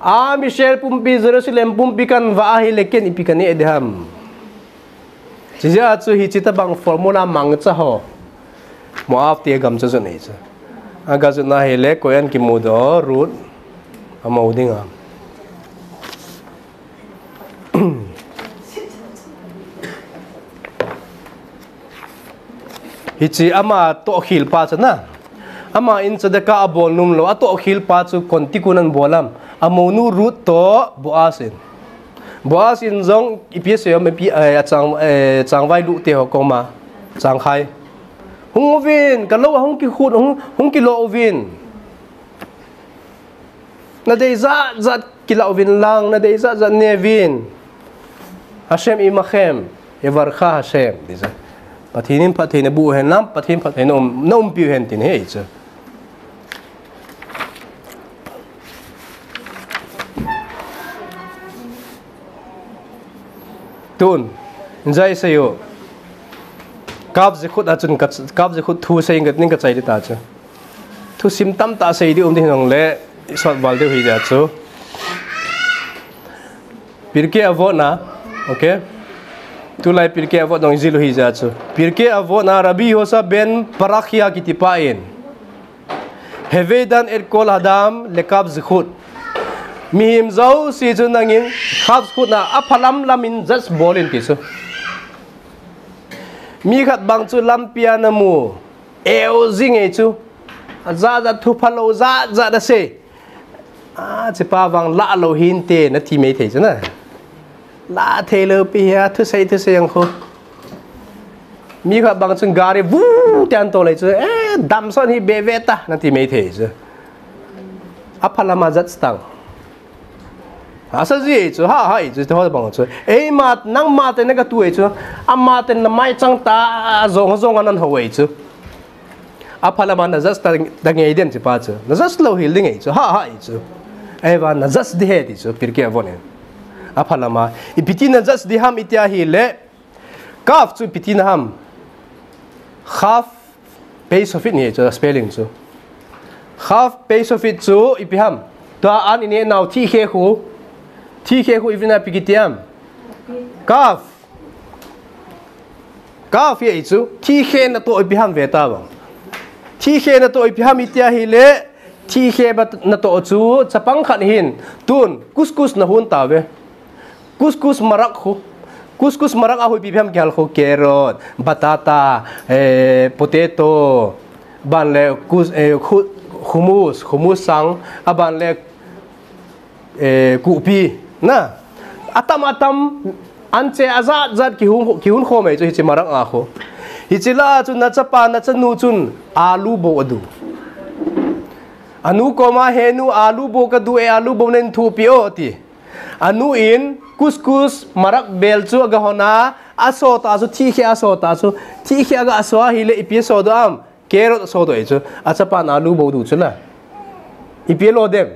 Ami Israel pumpi, Jerusalem pumpi kanvah ahile ken ipi kaneh ding ham. Chuti jeh a chu hiche tabang formula mangcha ho. Moab te gam chu jot nei chu. Aga jot na hile koi ana kimudoh, Ruth. Amu ding a. Hiche ama tohkhel pa chu na. Ama in tzedakah abol nom lou, atohkhel pa chu kon ti kon ana bol ham. Amonu Ruth toh Boaz in. Boaz in jong ipi asei ham, ipi, eh, achang, eh, changvai lute ho koma. Changkhai. Hung uvin, kalou a hung kikhut, hung, hung kilo uvin. Nadei jat jat kila uvin lang, nadei jat jat ne uvin. Hashem imachem, yevarcha Hashem, ti chu. Pathen in phatthei naboh hen lang, Pathen phatthei na um, naumpiu hen tin ahi chu. Tun, jai seiyu. Kav zikhut a chun ka, kav zikhut thu seiyin ka, ning kachai ding ta chu. Thusim tamtah sei ding um ding hijongle, isot val diu hijeh chun. Pirkei Avot na, okay? Tulai Pirkei Avot dong ijil u hijeh chun. Pirkei Avot na Rabbi Yehoshua ben Parachia kitipa in. Heve dan et kol adam lekav zikhut. Mihem jouse chu nangin kav zikhut na aphalam lamin judge bol in ti chu. Mi khat bang chu lampi a namu. Eu jing e chu. Ajat jat thu phalou jat jat asei. A, hichepa vang lah lou hinte nati mai thei chu na. Lah thei lou pi hia, thusei, thusei ang khu. Mi khat bang chun gari vu tian to lei chu, eh, damson hi be ve ta, nati mai thei chu. Aphalama judge tang. Asa ji chu, ha, ha, chu, ho bang chu. Eima, nangma te na katu e chu. Ama te na mai chang ta, jong, jong anan ho e chu. Aphalama na judge ta, ta ngei dem hichepa chu. Na judge lou hel ding e chu. Ha, ha, e chu. Eiva na judge ding ahi ti chu. Pirkei Avot in. Aphalama. Ipi ti na judge ding ham iti ahile. Kav chu ipi ti na ham. Kav Pei Sofit ni chu spelling chu. Kav Pei Sofit chu ipi ham. Tua an ine nau thikhe khu. Thikhe khu ipi na ipi kiti ham. Kav. Kav hi chu, thikhe natoh ipi ham ve ta vang. Thikhe natoh ipi ham iti ahile, thikhe ba natoh chu, chapang khat hin, tun, couscous na hun ta ve. Couscous marak khu. Couscous marak a hui ipi ham kihal khu, carrot, batata, eh, potato, ban le, cous-, eh, khu-, hummus, hummus sang, aban le, eh, kupi, na. Atam atam, anche ajat jat kihun, kihun khom e chu hiche marak a khu. Hiche lah a chu na chapa, na chanu chun alu bou adu. Anu koma he nu alu bou kadu e, alu bou nen thupi o ti. Anu in couscous marak bel chu aga hon a, aso ta chu thikhe aso ta chu, thikhe aga aso ahile ipi aso doh am. Carrot aso doh e chu, achapan alu bou du chu la. Ipi alo dem.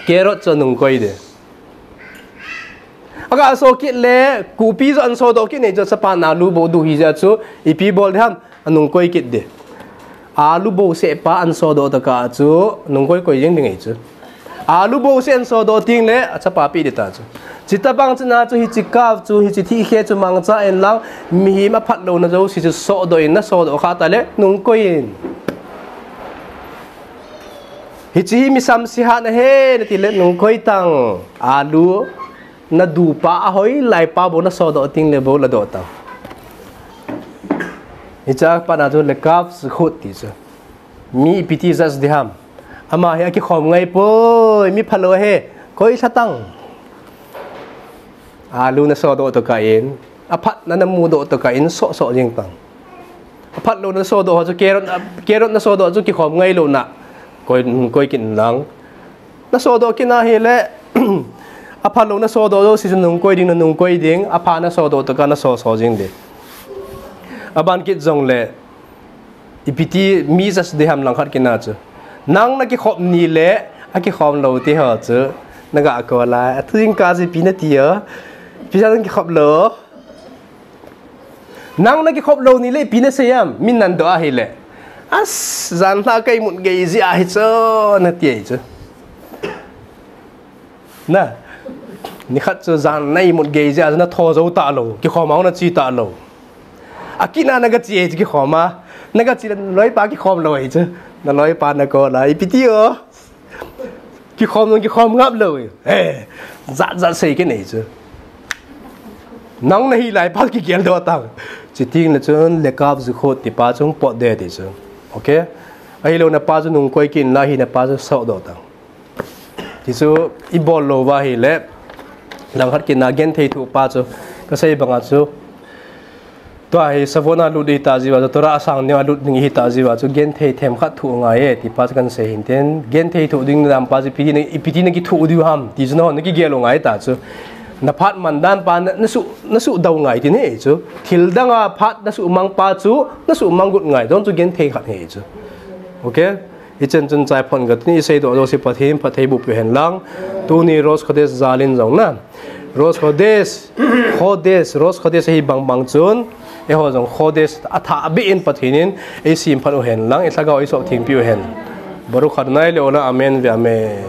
Carrot chu anung koi de. Aga aso kit le, kupi chu anso doh kit ne chu, achapan alu bou du hijeh chun, ipi bol de ham, anung koi kit de. Alu bou seh pa anso doh tokah chu, nung koi koi jing ding e chu. Alu bou seh anso doh teng le, achapa pe ding ta chu. Chuti bang chu na chu hiche kav chu, hiche thikhe chu mangcha in lang, mihem aphat louna jouse chu sodoh in, nasodoh kha ta le, nung koi in. Hiche hi mi samse hat na ahi, nati le, nung koi tang. Alu, nadu pa ahoi lai pa bou nasodoh teng le bou ladoh tang. Hiche a pat na chu lekav zikhut ti chu. Mi ipi ti judge ding ham. Ama hi akikhom ngai poi, mi phalou ahi, koi lha tang. Alu nasodoh tokah in, aphat na namu doh tokah in, soh soh jing tang. Aphat lou nasodoh ho chu carrot, carrot nasodoh chu kikhom ngai lou na. Koi, koi kit in lang. Nasodoh kit na ahile, aphat lou nasodoh jouse chu nung koi ding, nanung koi ding, apha nasodoh tokah naso so jing ding. Aban kit jong le, ipi ti mi judge ding ham langkhat kit na chu. Nang nakikhop ni le, akikhom lou ti ho chu. Naga kol a, athu jing kah chu ipi nati o. Ipi jeh a nakikhop lou. Nang nakikhop lou ni le, ipi nasei am. Min nadoh ahile. As, jan lha ka imut gei jeh ahi chu, nati ahi chu. Na, nikhat chu jan na imut gei jeh a chu natho jou talou, kikhom a nache talou. Akit na naga che chu kikhom a, naga che le naloipa kikhom lou ahi chu, naloipa nakol a, ipi ti o. Kikhom jong kikhom ngap lou. Eh, jat jat sei kit nei chu. Nang nahi lai pa kigel doh tang. Chuti teng le chun lekav zikhut ti pa chu pot de ti chu. Okay? Ahilou na pa chu nung koi kit in la hi na pa chu sodoh tang. Ti chu ibol lou va ahile, langkhat kit na genthei thu pa chu, kasei banga chu, Tua hi savon a lut ding ta jiu a, Torah asang neo a lut ding hi ta jiu a, chu genthei themkhat thoh ngai e, ti pa chu kan sei hin tin, genthei thoh ding dan pa chu ipi ti na, ipi ti na kithoh diu ham, ti chu nahon na kigel u ngai ta chu. Na phat man dan pa na, na su, na sudau ngai ti ni chu. Thil dang a phat na sumang pa chu, na sumang got ngai. Jong chu genthei khat hi chu. Okay? Hichan chun chai phong kati ni, i seidoh jouse Pathen phatthei boh peh u hen lang. Tuni Rosh Khodesh jal in jong na. Rosh Khodesh, Khodesh, Rosh Khodesh hi bang bang chun. Eiho jong Khodesh athah beh in Pathen in, ei simphat u hen lang, i lhagao ei soh thengpi u hen. Baruch Adonai le'olam, amen ve'amen.